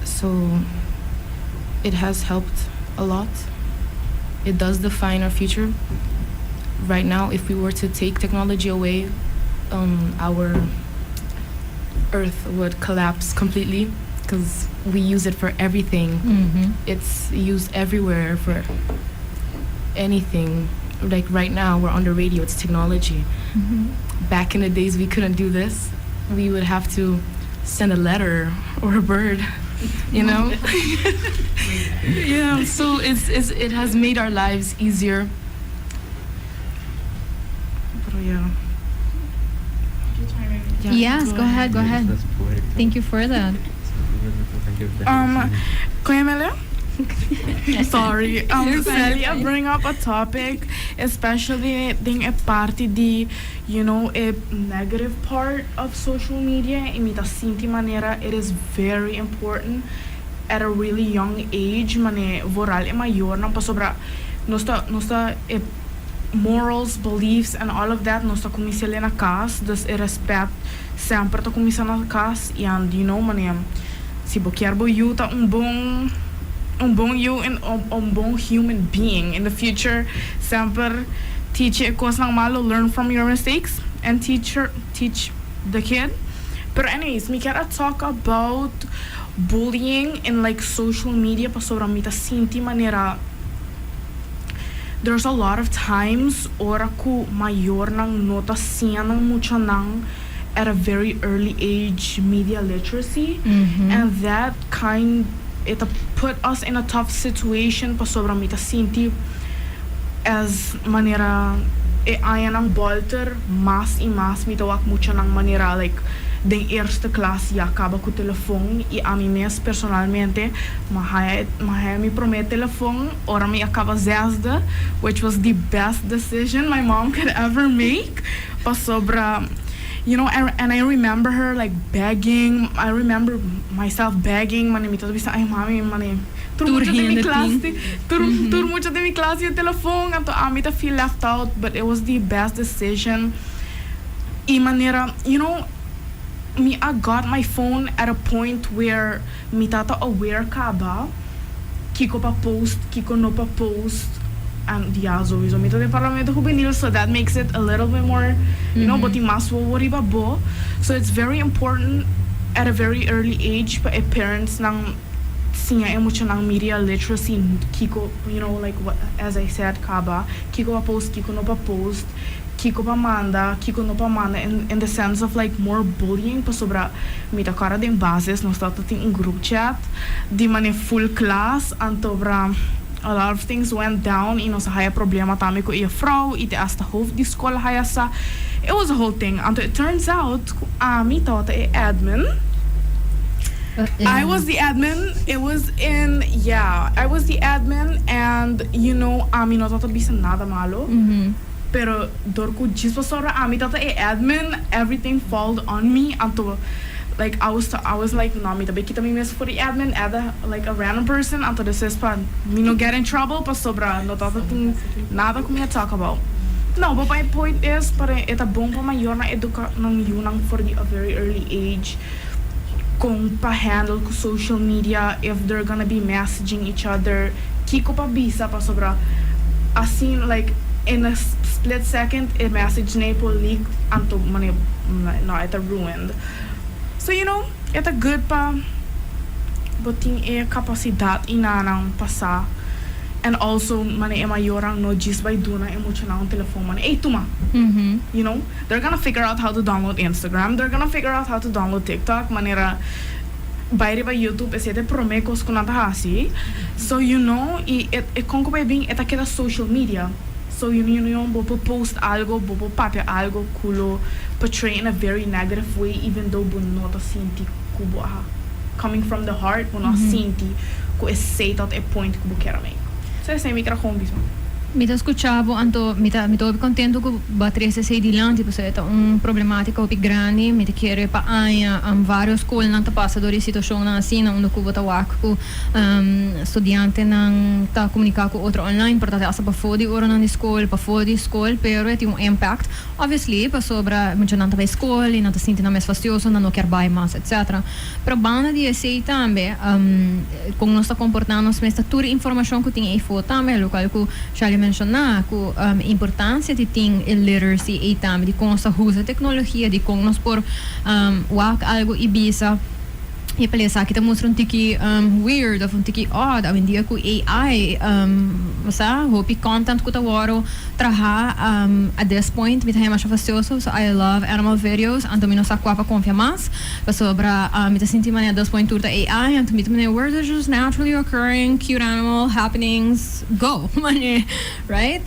So it has helped a lot. It does define our future. Right now, if we were to take technology away, our earth would collapse completely because we use it for everything. It's used everywhere for anything. Like right now, we're on the radio, it's technology. Back in the days, we couldn't do this. We would have to send a letter or a bird, you know? Yeah, so it has made our lives easier. But yeah. Yeah. Yes, go ahead, go ahead. That's poetic. Thank you for that. Kuya Sorry. You're fine, Sally, you're I fine. Bring up a topic, especially den e parti di a negative part of social media. I mi ta sinti manera, it is very important at a really young age, mane vooral e mayornan, pasobra nos ta e morals, beliefs and all of that, nos ta kuminsá na kas, dus e respect semper ta kuminsá na kas and mane si bo kier bo yu ta un bon you and un bon human being in the future, semper teach e kosnan malo, learn from your mistakes and teach the kid. But anyways, mi kier talk about bullying in like social media, pasobra mi ta sinti manera there's a lot of times ora ku mayornan no ta siña nan muchanan at a very early age media literacy and that kind it put us in a tough situation, pasobra mi ta sinti as manera e añanan bolter mas i mas mi ta wak muchanan manera like Den eerste klas ya caba cu telefon y ami mes personalmente m'a haya mi prome telefon ora mi a caba zesde, which was the best decision my mom could ever make, pasobra and I remember her like begging. I remember myself begging, mane mi ta bisa: "Ay mami, mane tur mucha den mi klas, tur mucha den mi klas tin telefon, anto ami ta feel left out." But it was the best decision. Y manera me, I got my phone at a point where mi tata aware caba kiko pa post, kiko no pa post. And yeah, sowieso mi ta den Parlamento Hubenil, so that makes it a little bit more bo tin mas wowo riba bo. So it's very important at a very early age pa e parents nan siña e mucha nan media literacy, kiko, like what, as I said caba, kiko pa post, kiko no pa post, kiko pa manda, kiko no pa manda, in the sense of like more bullying, pasobra mi ta corda den basis nos tata tin un group chat di mane full class, anto bra a lot of things went down y nos a haya problema tambe cu e vrouw y te hasta hoofd di school haya sa. It was a whole thing. Anto it turns out ami tata e admin. I was the admin. It was in yeah, I was the admin and ami no tata bisa nada malo. Pero door cu djis pasobra ami tata e admin, everything fall on me. Anto like I was like, "No, mi ta bay kita mi mes for the admin, add like a random person." Anto this is pa mi no get in trouble, pasobra no tata tin nada cu mi talk about. No, but my point is, pa e ta bon pa mayor nan educa nan yiunan for the a very early age con pa handle cu social media, if they're gonna be messaging each other, kiko pa bisa, pasobra asina like in a split second e message nan por leak, anto mane no, e ta ruined. So e ta good pa bo tin e capacidad nan pasa. And also mane e mayornan no djis bay duna e mucha nan un telefon, mane, "Hey, tuma." They're gonna figure out how to download Instagram. They're gonna figure out how to download TikTok. Manera bay riba YouTube, esey ta prome cos cu nan ta hasi. So y e con cu bay bin e ta keda social media. So bo por post algo, bo por papia algo cu lo portray in a very negative way, even though bo no ta sinti cu bo a coming from the heart, bo no sinti cu esey ta e point cu bo kier make. So esey mi kier gewoon bisa. Mi ta scucha bo, anto mi ta contento cu bo a trece esey dilanti, pasobra ta un problematica hopi grandi, mi ta kere pa aña varios scol nan ta pasa door situacion nan asina, unda cu bo ta wak cu studiante nan ta comunica cu otro online, por ta hasta pafo di ora nan di scol, pafo di scol, pero tin un impact, obviously, pasobra mucha nan ta bay scol y nan ta sinti nan mes fastioso, nan no kier bay mas, etc. Pero banda di esey tambe, con nos ta comportando mes, tur informacion cu tin eyfo tambe, loke cu Charlie a menciona, cu importancia di tin e literacy y tambe di con ta usa tecnologia, di con nos por wak algo y bisa e pensa cu ta mustra un tiki weird of un tiki odd. Awendia cu AI, sa, hopi content cu ta wordo traha, at this point mi ta masha fastioso. So I love animal videos, anto mi no sa cua pa confia mas, pasobra mi ta sinti mane at this point tur ta AI, anto mi ta mane where there's just naturally occurring cute animal happenings go, mane, right?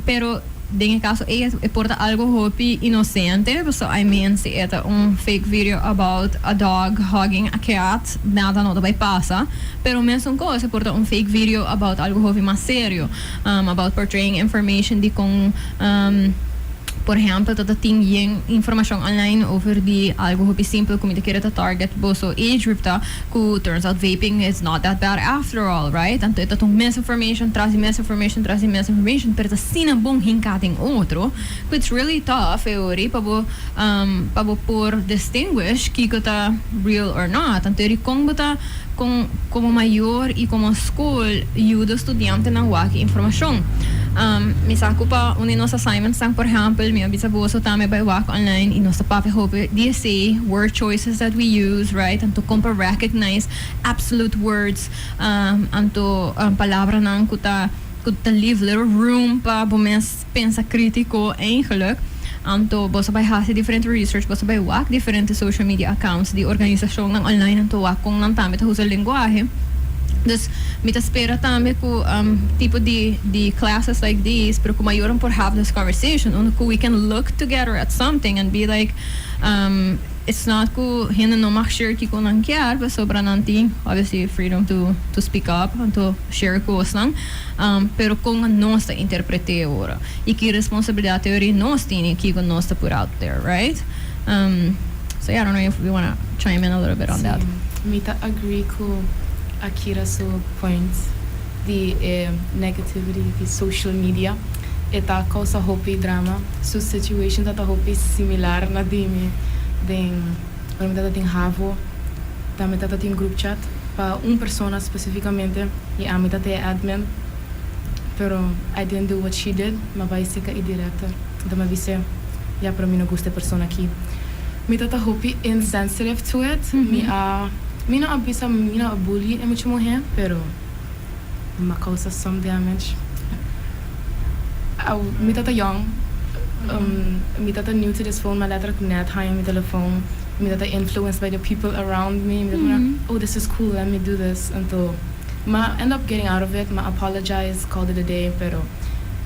Pero den caso e por ta algo hopi inocente, so I mean, si e ta un fake video about a dog hugging a cat, nada no bay pasa, pero mesun cos por ta un fake video about algo hopi mas serio, about portraying information di con por ehempel, dat tin yen informacion online over di algo hopi simpel cu mi ta kere ta target boso age group ta cu turns out vaping is not that bad after all, right? Anto ta un misinformation tras di misinformation tras di misinformation, pero ta asina bon hinca den otro. But it's really tough e ori pa bo por distinguish kiko ta real or not. Anto eri con bo ta como mayor y como school yuda studiante nan wak informacion. Mi sa cu pa un di nos assignments nan, por ehempel, mi a bisa boso tambe bay wak online y nos ta papia hopi di word choices that we use, right? Anto con pa recognize absolute words, anto palabra nan cu ta leave little room pa bo mes pensa critico eigenlijk. Anto boso bay hasi diferente research, boso bay wak diferente social media accounts di organisacion nan online, anto wak con nan tambe ta usa lenguahe. Dus mi ta spera tambe cu tipo di classes like these, pero cu mayor por have this conversation, unda we can look together at something and be like, It's not ku hende no mag share kiko nan kier, pasobra nan tin obviously freedom to speak up to share kosnan, pero kon nos ta interpret'é ora i ki responsabilidat teoria nos tin i kiko nos ta put out there, right? So yeah, I don't know if you wanna chime in a little bit on that. Si, mi ta agree ku Akira su point di e negativity di social media. E ta causa hopi drama. Su situation ta ta hopi similar na di mi den ora mi tata tin havo, tambe tata tin group chat pa un persona specificamente y ami ta te e admin, pero I didn't do what she did, m'a bay seca e director, anto m'a bis'e ya pero mi no gusta e persona aki. Mi ta ta hopi insensitive to it, mi a mi no a bisa mi no a bully e mucha muhe, pero m'a causa some damage. Mi ta ta young, mi ta ta new to this phone, m'a letterlijk net haña mi telefoon, mi ta ta influenced by the people around me, mi ta ta "Oh, this is cool, let me do this." Anto m'a end up getting out of it, m'a apologize, called it a day, pero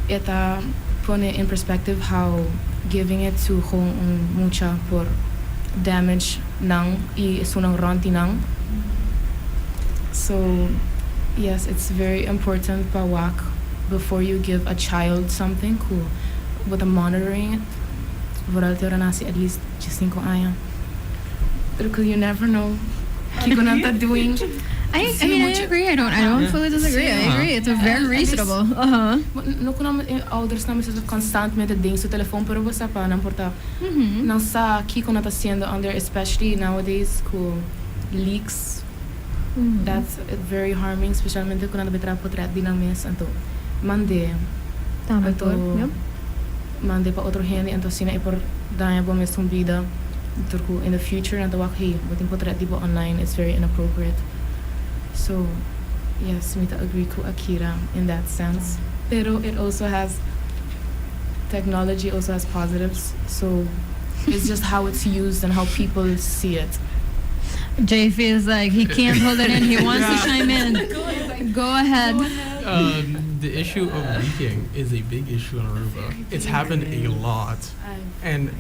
e ta pone in perspective how giving it to gewoon un mucha por damage nan y esunnan rond di nan. So yes, it's very important pa wak before you give a child something ku bo ta monitoring it, vooral te ora nasi at least 5 aña. Because you never know kiko nan ta doing. I mean, I agree. I don't fully disagree. I agree. It's a very reasonable. No ku nan ouders nan mester constantemente den su telefoon, pero bo sa pa nan por ta nan sa kiko nan ta haciendo under, especially nowadays ku leaks. That's very harming, especialmente ku nan ta traha portret di nan mes, anto mand'é. Tambe Anto por, yep. Mand'é pa otro hende, anto asina e por daña bo mes bida. Tur ku in the future nan ta wak, "Hey, bo tin portret di bo online, it's very inappropriate." So yes, mi ta agree ku Akira in that sense. Pero it also has technology also has positives, so it's just how it's used and how people see it. Jay feels like he can't hold it in. He wants to chime in. Go ahead. The issue of leaking is a big issue in Aruba. It's happened a lot, and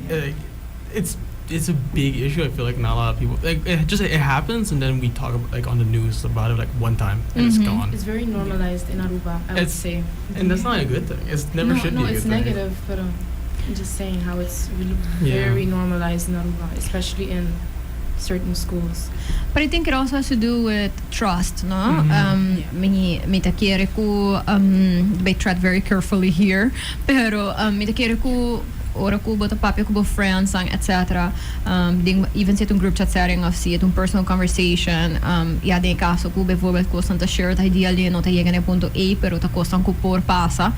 it's a big issue. I feel like not a lot of people, like, it just, it happens, and then we talk about, like, on the news about it like one time, and it's gone. It's very normalized in Aruba, I would say. And that's not a good thing. It's never No, should no, be a it's good thing. Negative, but I'm just saying how it's really very normalized in Aruba, especially in certain schools. But I think it also has to do with trust, no? Mhm. Mi ta kere ku bay tread very carefully here, pero mi ta kere ku ora ku bo ta papia ku bo friends etc. Den, even si ta un group chat setting of si ta un personal conversation, ja, den caso ku bijvoorbeeld kosnan ta shared ideally no ta yega na punto A, pero ta kosnan ku por pasa.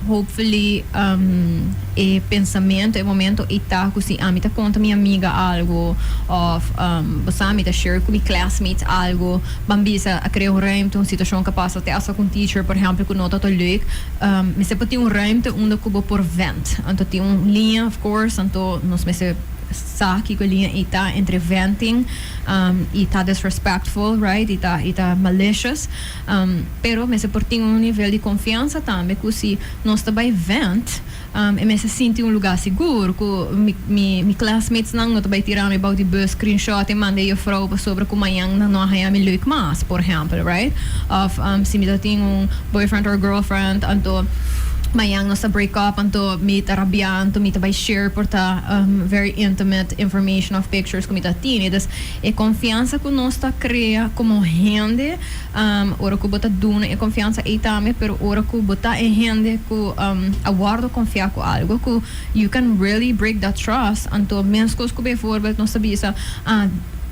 Hopefully e pensamento, e momento e ta ku si ami ta konta mi amiga algo of bo mi ta share ku mi classmates algo, ban bisa a krea un ruimte, un situashon ku pasa te hasta ku un teacher, por ehèmpel, ku no ta leuk, mester por tin un ruimte unda ku bo por vent. Anto tin un liña, of course, anto nos mester sa ku e liña ta entre venting i ta disrespectful, right? I ta malicious. Pero mester por tin un nivel di konfiansa tambe ku si nos ta bai vent, e mester sinti un lugá sigur ku mi classmates nan no ta bai tira mi bou di bus, screenshot i manda juffrouw sobre ku mañan nan no haya mi leuk mas, por ehèmpel, right? Of si mi tin un boyfriend or girlfriend, anto mañan nos a break up, anto mi ta rabia, anto mi ta bai share por ta very intimate information of pictures ku mi ta tini. Dus e konfiansa ku nos ta krea komo hende, ora ku bo ta duna e konfiansa ei tambe, pero ora ku bo ta e hende ku a wòrdu konfiá ku algo ku you can really break that trust. Anto meskos ku bijvoorbeeld nos ta bisa,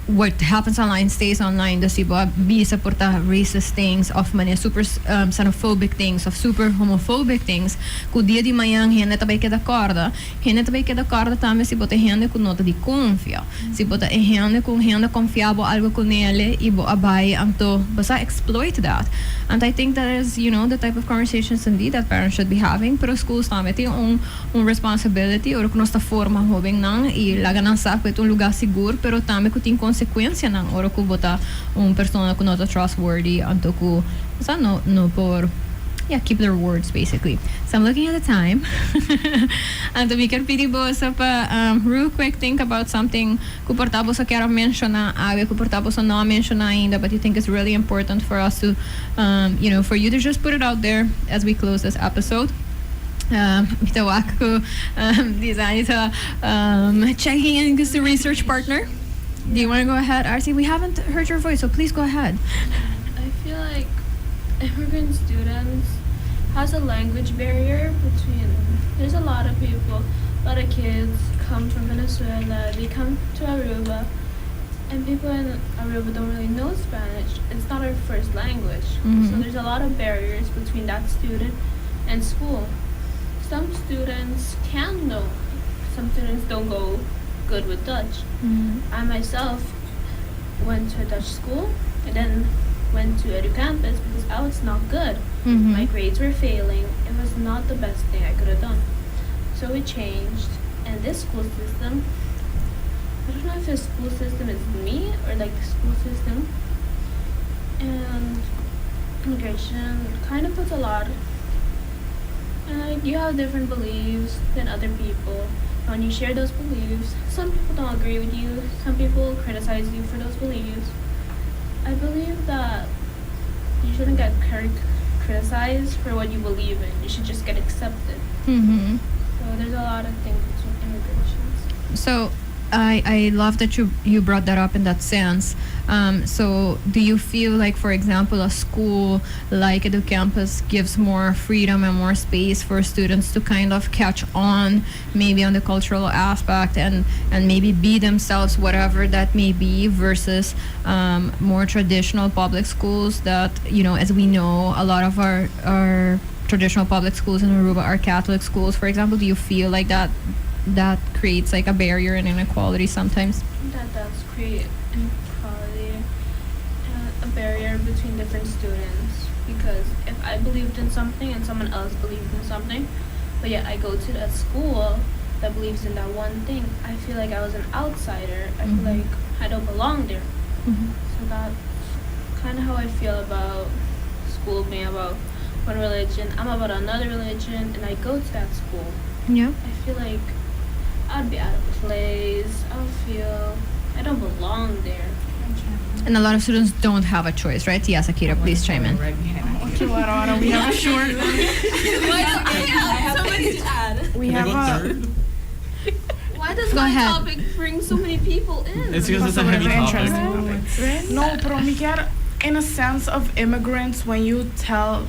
what happens online stays online. Dus si bo bisa por ta racist things of manera super xenophobic things of super homophobic things ku dia di mañan hende ta bai keda kòrda. Hende ta bai keda kòrda tambe si bo ta hende ku no ta di konfia, si bo ta hende ku hende konfia bo algo kuné i bo a bai anto bo sa exploit that. And I think that is the type of conversations indeed that parents should be having, pero schools tambe tin un responsibility ora ku nos ta forma hóbennan i laga nan sa ku un lugá sigur, pero tambe ku tin konsekuensianan ora ku bo ta un persona ku no ta trustworthy, anto ku sa no por Yeah, keep their words, basically. So I'm looking at the time. Anto mi kier pidi boso pa real quick think about something cu por ta boso kier menciona awe, cu por ta boso no menciona ainda, but you think is really important for us to, for you to just put it out there as we close this episode. Mi ta wak cu Design checking in with the research partner. Do you want to go ahead, Arcee? We haven't heard your voice, so please go ahead. I feel like immigrant students has a language barrier between. There's a lot of people, a lot of kids come from Venezuela. They come to Aruba, and people in Aruba don't really know Spanish. It's not our first language, so there's a lot of barriers between that student and school. Some students can know, some students don't go good with Dutch. I myself went to a Dutch school and then went to EduCampus because I was not good. My grades were failing. It was not the best thing I could have done. So we changed, and this school system, I don't know if the school system is me or like the school system, and immigration kind of puts a lot. And like you have different beliefs than other people. When you share those beliefs, some people don't agree with you. Some people criticize you for those beliefs. I believe that you shouldn't get criticized for what you believe in. You should just get accepted. So there's a lot of things between immigrations. So I love that you brought that up in that sense. So do you feel like, for example, a school like EduCampus gives more freedom and more space for students to kind of catch on maybe on the cultural aspect and maybe be themselves, whatever that may be, versus more traditional public schools that, as we know, a lot of our traditional public schools in Aruba are Catholic schools, for example? Do you feel like that creates like a barrier and inequality sometimes? That does create inequality and a barrier between different students, because if I believed in something and someone else believed in something, but yet I go to that school that believes in that one thing, I feel like I was an outsider. I feel like I don't belong there. So that's kind of how I feel about school being about one religion. I'm about another religion, and I go to that school. I feel like I'd be out of place. I would feel I don't belong there. And a lot of students don't have a choice, right? Yes, Akira, please chime in. Right behind Okay, Laura, we have a short. Why do I have so many to add? We Can I have go a. third? Why does Go my ahead. topic bring so many people in? It's because it's a heavy topic. Interesting topic. No, pero mi kier, in a sense of immigrants, when you tell,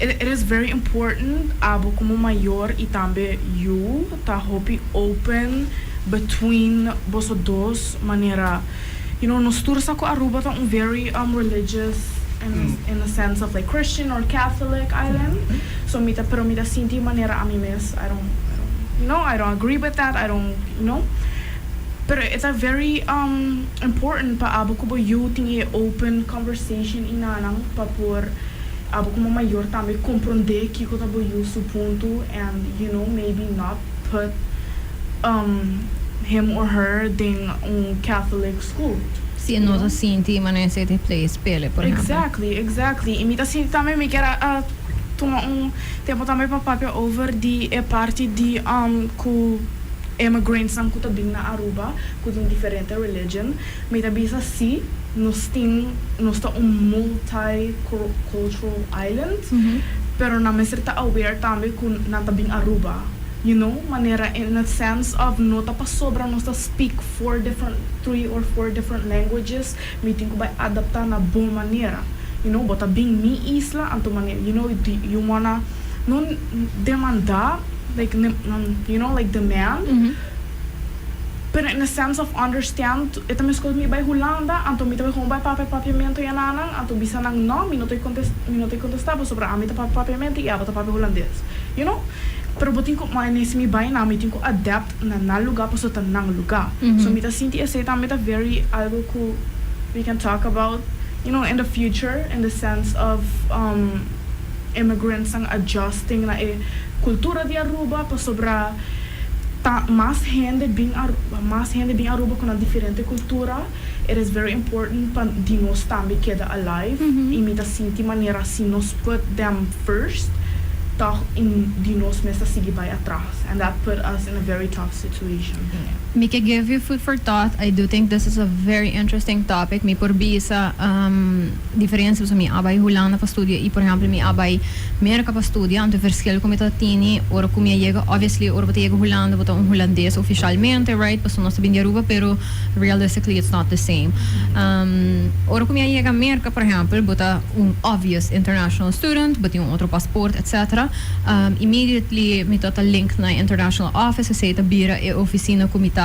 it is very important, abo como mayor y tambe you, ta hopi open between boso dos manera. Nos tur sa cu Aruba ta un very religious in the sense of like Christian or Catholic island. So mi ta, pero mi ta sinti manera ami mes. I don't, I don't agree with that. I don't. Pero it's a very important pa abo cu bo yiu tin e open conversation einan pa por abo como mayor tambe comprende kico ta bo yiu su punto and maybe not put him or her den un Catholic school. Si no ta sinti manera safe place p'e, por ehempel. Exactly. Y mi ta sinti tambe mi kier a tuma un tempo tambe pa papia over di e parti di cu immigrants nan cu ta bin na Aruba, cu tin diferente religion. Mi ta bisa si, nos tin nos ta un multicultural island, pero nan mester ta aware tambe cu nan ta bin Aruba. Manera in a sense of no ta pasobra nos ta speak four different, three or four different languages, mi tin cu bay adapta na bon manera. Bo ta bin mi isla, anto manera, do you wanna no demanda, like, like demand, but in a sense of understand, e tambe escolta mi bay Hulanda, anto mi tambe gewoon bay papia papiamento einan, anto bisa nan no, mi no ta contesta, pasobra ami ta papia papiamento y abo ta papia Hulandes. Pero bo tin cu, mas nesse mi bay na, mi tin cu adapt na nan lugar, paso ta nan lugar. So mi ta sinti esey tambe ta very algo cu we can talk about in the future, in the sense of immigrants and adjusting na e cultura di Aruba, pasobra ta mas hende bin Aruba, mas hende bin Aruba cu un diferente cultura. It is very important pa di nos tambe keda alive y mi ta sinti manera si nos put them first, toch in di nos mes ta sigui bay atras and that put us in a very tough situation. Mi ke give you food for thought. I do think this is a very interesting topic. Mi por bisa diferencia mi a bay Hulanda pa studia y, por ehempel, mi a bay Merca pa studia. Anto verschil cu mi ta tini ora cu mi a yega, obviously, ora bo ta yega Hulanda, bo ta un Hulandes oficialmente, right? Paso nos ta bin di Aruba, pero realistically it's not the same. Ora cu mi a yega Merca, por ehempel, bo ta un obvious international student, bo tin un otro paspoort, etc. Immediately mi ta link na international office, esey ta bira e oficina cu mi ta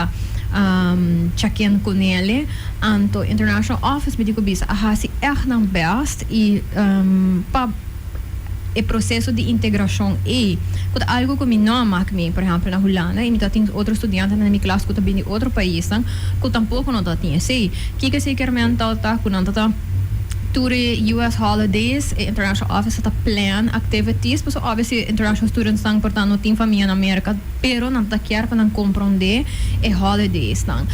check-in cu nele. Anto international office, mi di cu bisa, a hasi echt nan best y pa e proceso di integracion ey, cu ta algo cu mi no a mak mi, por ehempel, na Hulanda, y mi ta tin otro studiantenan den mi klas cu ta bin di otro paisnan cu tampoco no ta tin esey. Kico esey kier men ta cu nan ta tur e US holidays, e international office ta plan activities, pasobra obviously international students nan por ta no tin famia na Merca, pero nan ta kier pa nan comprende e holidays nan.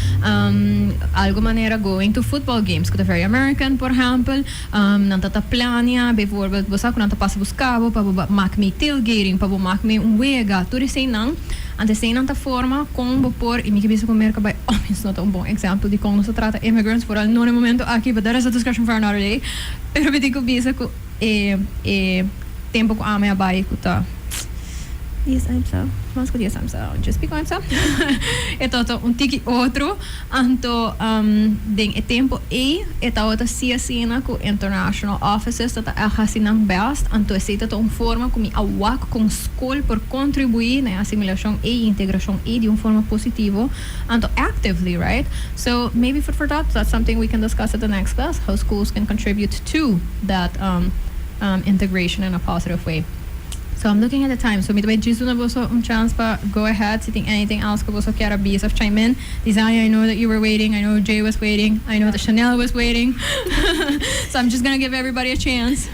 Algo manera going to football games, cu ta very American, por ehempel, nan ta plania, bijvoorbeeld, bo sa cu nan ta pasa busca bo pa bo mak mee tailgating, pa bo mak mee un wega, tur esey nan, anto esey nan ta forma con bo por, y mi ke bisa cu Merca by all means no ta un bon example di con nos ta trata immigrants, vooral no na e momento aki, but that is a discussion for another day, pero mi tin cu bisa cu e tempo cu ami a bay cu ta 10 aña pasa, mas cu 10 aña pasa, just pico aña pasa, e tabata un tiki otro. Anto den e tempo ey e tabata si asina cu international offices ta ta haci nan best, anto esey ta ta un forma cu mi a wak con scol por contribui na e asimilacion ey y integracion ey di un forma positivo, anto actively, right? So maybe food for thought, that's something we can discuss at the next class, how schools can contribute to that integration in a positive way. So I'm looking at the time, so mi ta bay djis duna boso un chance pa go ahead si tin anything else cu boso kier a bisa of chime in. Desire, I know that you were waiting. I know Jay was waiting. I know that Chanel was waiting. So I'm just gonna give everybody a chance.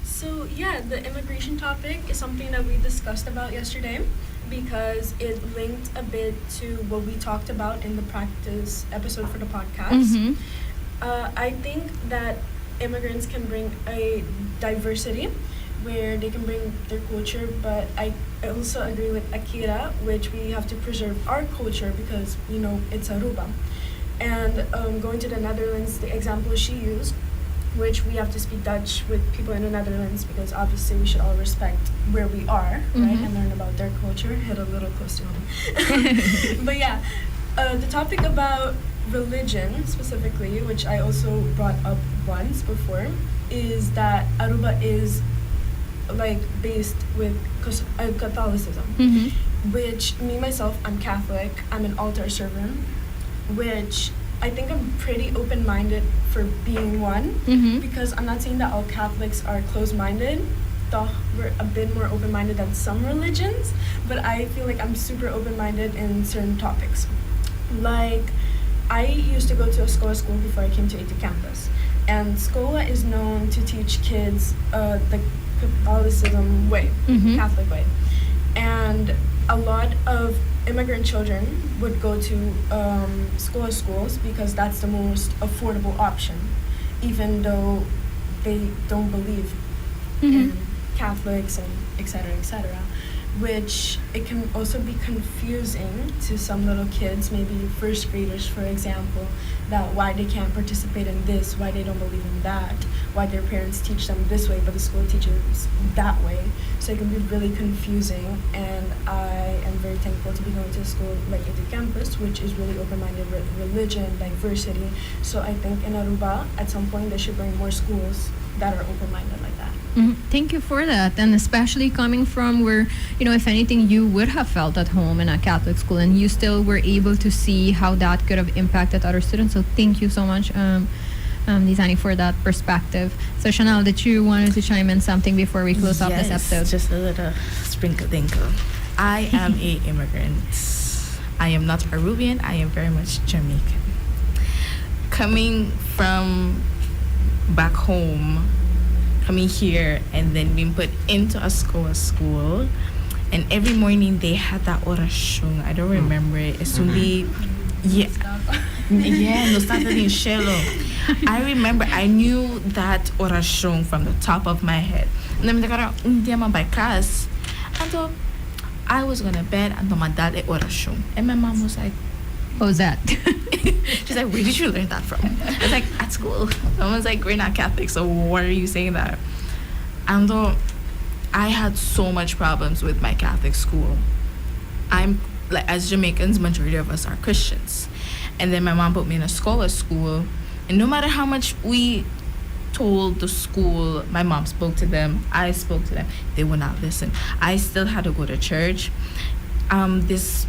So yeah, the immigration topic is something that we discussed about yesterday because it linked a bit to what we talked about in the practice episode for the podcast. I think that immigrants can bring a diversity where they can bring their culture, but I also agree with Akira, which we have to preserve our culture because it's Aruba. And going to the Netherlands, the example she used, which we have to speak Dutch with people in the Netherlands because obviously we should all respect where we are, right, and learn about their culture. Hit a little close to home. But yeah, the topic about religion specifically, which I also brought up once before, is that Aruba is like based with Catholicism, which me myself, I'm Catholic. I'm an altar server, which I think I'm pretty open-minded for being one because I'm not saying that all Catholics are closed-minded. Though we're a bit more open-minded than some religions, but I feel like I'm super open-minded in certain topics. Like, I used to go to a SCOA school before I came to AT campus, and SCOA is known to teach kids the Catholicism way, Catholic way, and a lot of immigrant children would go to SCOA schools because that's the most affordable option, even though they don't believe in Catholics and et cetera, et cetera. Which it can also be confusing to some little kids, maybe first graders, for example, that why they can't participate in this, why they don't believe in that, why their parents teach them this way, but the school teaches that way. So it can be really confusing, and I am very thankful to be going to a school like Edu Campus, which is really open-minded with religion, diversity. So I think in Aruba, at some point, they should bring more schools that are open-minded like that. Thank you for that. And especially coming from where, if anything, you would have felt at home in a Catholic school and you still were able to see how that could have impacted other students. So thank you so much, Nizani, for that perspective. So Chanel, did you wanted to chime in something before we close off this Yes, episode? just a little sprinkle dinkle. I am a immigrant. I am not Arubian. I am very much Jamaican. Coming from back home, coming here, and then being put into a school, and every morning they had that oracion. I don't remember it. It's only, yeah. Yeah, nos Tata den Shelo. I remember I knew that orashon from the top of my head. And then mi un dia m'a bai kas. Anto I was gonna bed and m'a dal e orashon. And my mom was like, What was that? She's like, "Where did you learn that from?" I was like, "At school." I was like, "We're not Catholic, so why are you saying that?" And though I had so much problems with my Catholic school. I'm like, as Jamaicans, majority of us are Christians. And then my mom put me in a SCOA school, and no matter how much we told the school, my mom spoke to them, I spoke to them, they would not listen. I still had to go to church. This,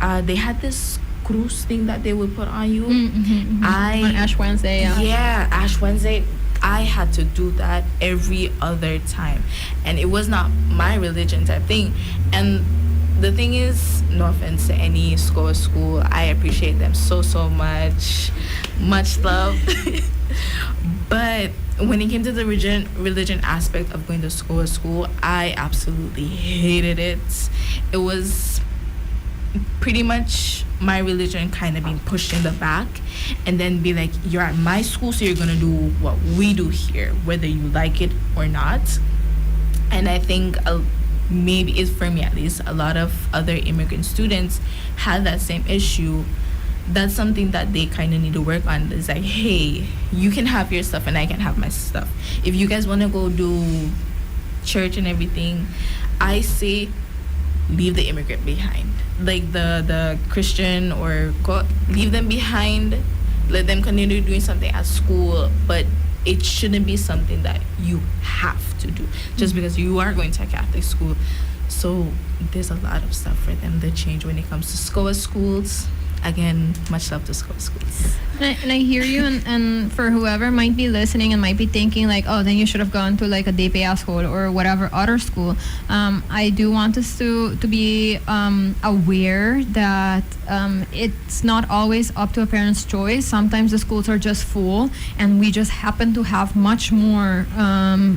they had this cruise thing that they would put on you. On Ash Wednesday, yeah. Yeah, Ash Wednesday. I had to do that every other time. And it was not my religion type thing. And the thing is, no offense to any SCOA school, I appreciate them so, so much. Much love. But when it came to the religion aspect of going to school, I absolutely hated it. It was pretty much my religion kind of being pushed in the back and then be like, "You're at my school, so you're gonna do what we do here, whether you like it or not." And I think maybe it's for me at least, a lot of other immigrant students had that same issue. That's something that they kind of need to work on. It's like, "Hey, you can have your stuff and I can have my stuff. If you guys want to go do church and everything," I say leave the immigrant behind. Like the Christian or go, leave them behind. Let them continue doing something at school, but it shouldn't be something that you have to do just because you are going to a Catholic school. So there's a lot of stuff for them to change when it comes to SCOA schools. Again, much love to SCOA schools. And I hear you, and for whoever might be listening and might be thinking like, "Oh, then you should have gone to like a DPA school or whatever other school." I do want us to be aware that it's not always up to a parent's choice. Sometimes the schools are just full, and we just happen to have much more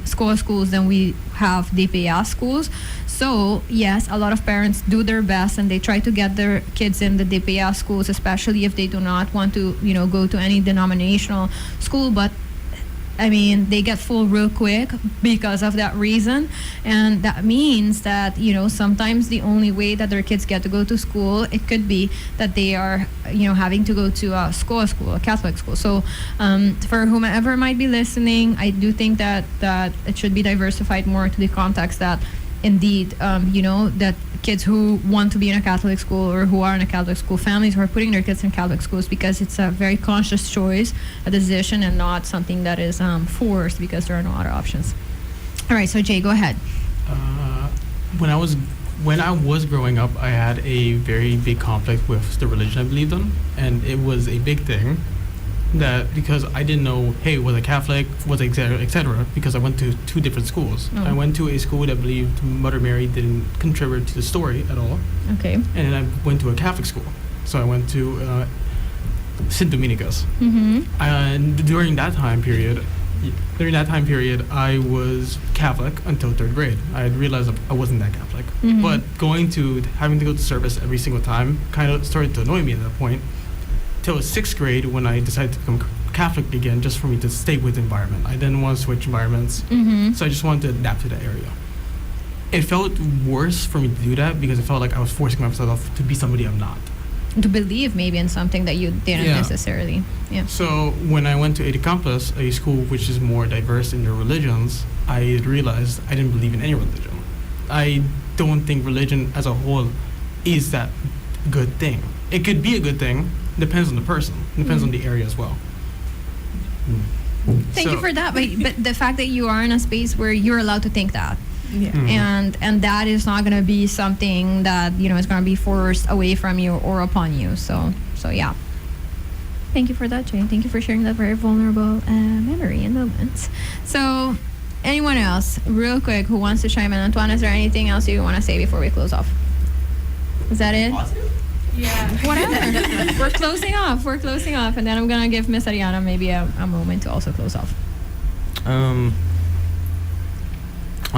SCOA schools than we have DPA schools. So yes, a lot of parents do their best and they try to get their kids in the DPA schools, especially if they do not want to go to any denominational school. But I mean, they get full real quick because of that reason. And that means that sometimes the only way that their kids get to go to school, it could be that they are having to go to a school, a Catholic school. So for whomever might be listening, I do think that it should be diversified more to the context that indeed, that kids who want to be in a Catholic school or who are in a Catholic school, families who are putting their kids in Catholic schools because it's a very conscious choice, a decision, and not something that is forced because there are no other options. All right, so Jay, go ahead. When I was growing up, I had a very big conflict with the religion I believed in, and it was a big thing. That because I didn't know, hey, was I Catholic, was I et cetera, et cetera, because I went to two different schools. I went to a school that believed Mother Mary didn't contribute to the story at all, and then I went to a Catholic school. So I went to St. Dominica's. And during that time period, I was Catholic until third grade. I had realized I wasn't that Catholic. But going to having to go to service every single time kind of started to annoy me at that point. Till sixth grade, when I decided to become Catholic again, just for me to stay with the environment. I didn't want to switch environments, so I just wanted to adapt to that area. It felt worse for me to do that because it felt like I was forcing myself to be somebody I'm not. To believe maybe in something that you didn't necessarily. Yeah. So when I went to Educampus, a school which is more diverse in their religions, I realized I didn't believe in any religion. I don't think religion as a whole is that good thing. It could be a good thing, depends on the person, depends on the area as well. Thank you for that. But the fact that you are in a space where you're allowed to think that, and that is not going to be something that is going to be forced away from you or upon you. So yeah. Thank you for that, Jane. Thank you for sharing that very vulnerable memory and moment. So, anyone else, real quick, who wants to chime in? Antoine, is there anything else you want to say before we close off? Is that it? Yeah. Whatever. We're closing off. We're closing off, and then I'm gonna give Miss Ariana maybe a moment to also close off. On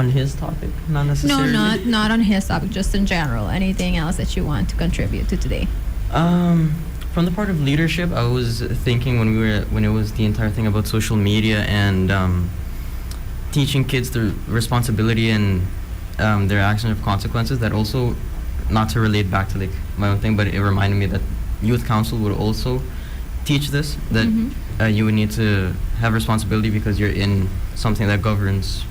his topic, not necessarily. No, not on his topic. Just in general. Anything else that you want to contribute to today? From the part of leadership, I was thinking when it was the entire thing about social media and teaching kids the responsibility and their actions have consequences. That also, not to relate back to like my own thing, but it reminded me that youth council would also teach this, that you would need to have responsibility because you're in something that governs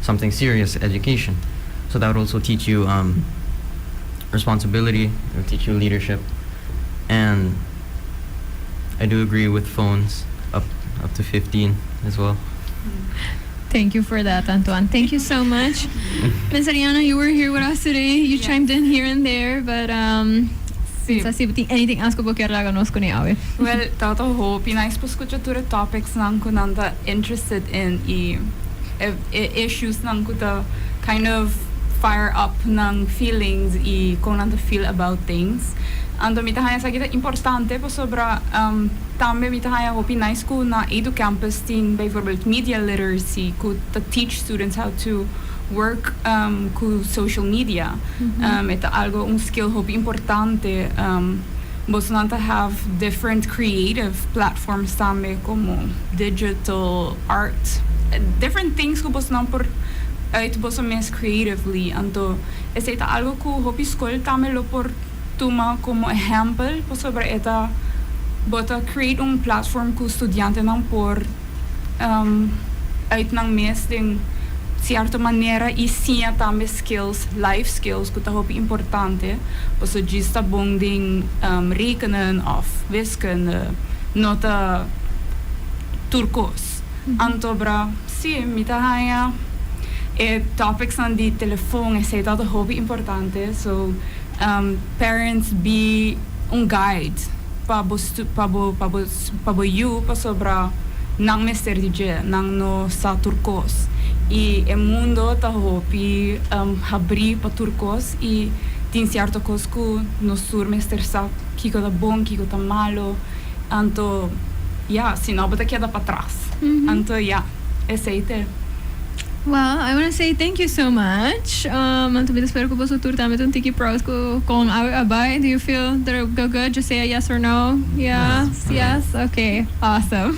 something serious, education. So that would also teach you responsibility, it would teach you leadership. And I do agree with phones up to 15 as well. Thank you for that, Antoine. Thank you so much. Miss Ariana, you were here with us today. You chimed in here and there, but Si. Si tin anything else cu bo kier laga nos cune awe. Well, tabata hopi nice pa scucha tur e topics nan cu nan ta interested in y issues nan cu ta kind of fire up nan feelings y con nan ta feel about things. Anto mi ta haya esaki ta importante pasobra tambe mi ta haya hopi nice cu na Edu Campus tin bijvoorbeeld media literacy cu ta teach students how to work cu social media. E ta algo, un skill hopi importante. Boso nan ta have different creative platforms tambe como digital art, different things cu boso nan por uit boso mes creatively. Anto esey ta algo cu hopi school tambe lo por tuma como ehempel pasobra e ta bo ta create un platform cu studiantenan por uit nan mes den cierto manera y siña tambe skills, life skills cu ta hopi importante. Paso djis ta bon den rekenen of wiskunde no ta tur cos. Anto bra, si, mi ta haya e topics nan di telefon, esey ta hopi importante. So parents, be un guide pa bo yiu pasobra nan mester di dje, nan no sa tur cos. Y e mundo ta hopi habri pa tur cos y tin cierto cos cu nos tur mester sa kico ta bon, kico ta malo. Anto, ja, si no bo ta keda patras. Anto, ja, esey ta. Well, I want to say thank you so much. Anto mi ta spera cu boso tur tambe un tiki proud cu awe a bay. Do you feel that it go good? Just say a yes or no. Yes, yes. Okay, awesome.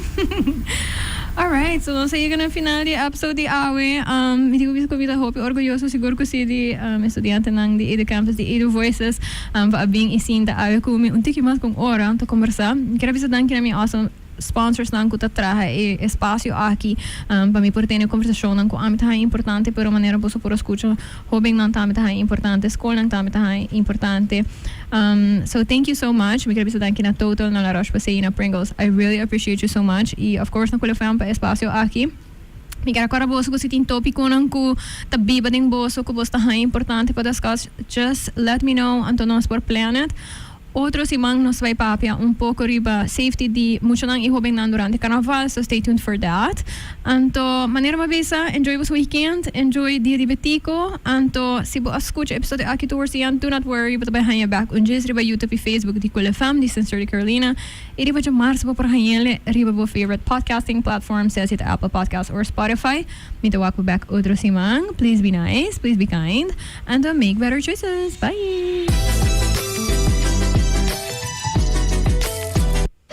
All right, so nos a yega na final di episode di awe. Mi ta bisa cu mi ta hopi orguyoso, sigur cu si, di studiantenan di Edu Campus, di Edu Voices, pa a bin y sinta awe cu mi un tiki mas cu un ora ta conversa. Kier bisa danki na mi awesome sponsors nan cu ta traha e espacio aki pa mi por tene conversacion nan cu ami ta importante, pero manera boso por scucha, hoben nan tambe ta importante, school nan tambe ta importante. So thank you so much. Mi kier bisa danki na Total, na La Roche-Posay, na Pringles. I really appreciate you so much. Y of course na Cool FM pa espacio aki. Mi kier awor boso cu si tin topico nan cu ta biba den boso cu boso ta importante pa discuss, just let me know, anto nos por plan it. Otro siman nos bay papia un poco riba safety di muchanan y hobennan durante carnaval, so stay tuned for that. Anto, manera mi a bisa, enjoy boso weekend, enjoy Dia di Betico. Anto, si bo a scucha episodio aki towards the end, do not worry, bo ta bay haya back un djis riba YouTube y Facebook di Cool FM, di Sincerely Carolina. Y riba diamars bo por hayele riba bo favorite podcasting platform, sea si Apple Podcast or Spotify. Mi ta wak back otro siman. Please be nice, please be kind, and make better choices. Bye!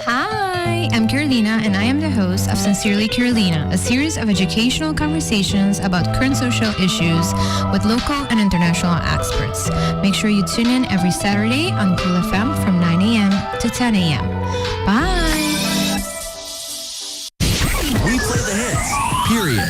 Hi, I'm Carolina, and I am the host of Sincerely Carolina, a series of educational conversations about current social issues with local and international experts. Make sure you tune in every Saturday on Cool FM from 9 a.m. to 10 a.m. Bye! We play the hits, period.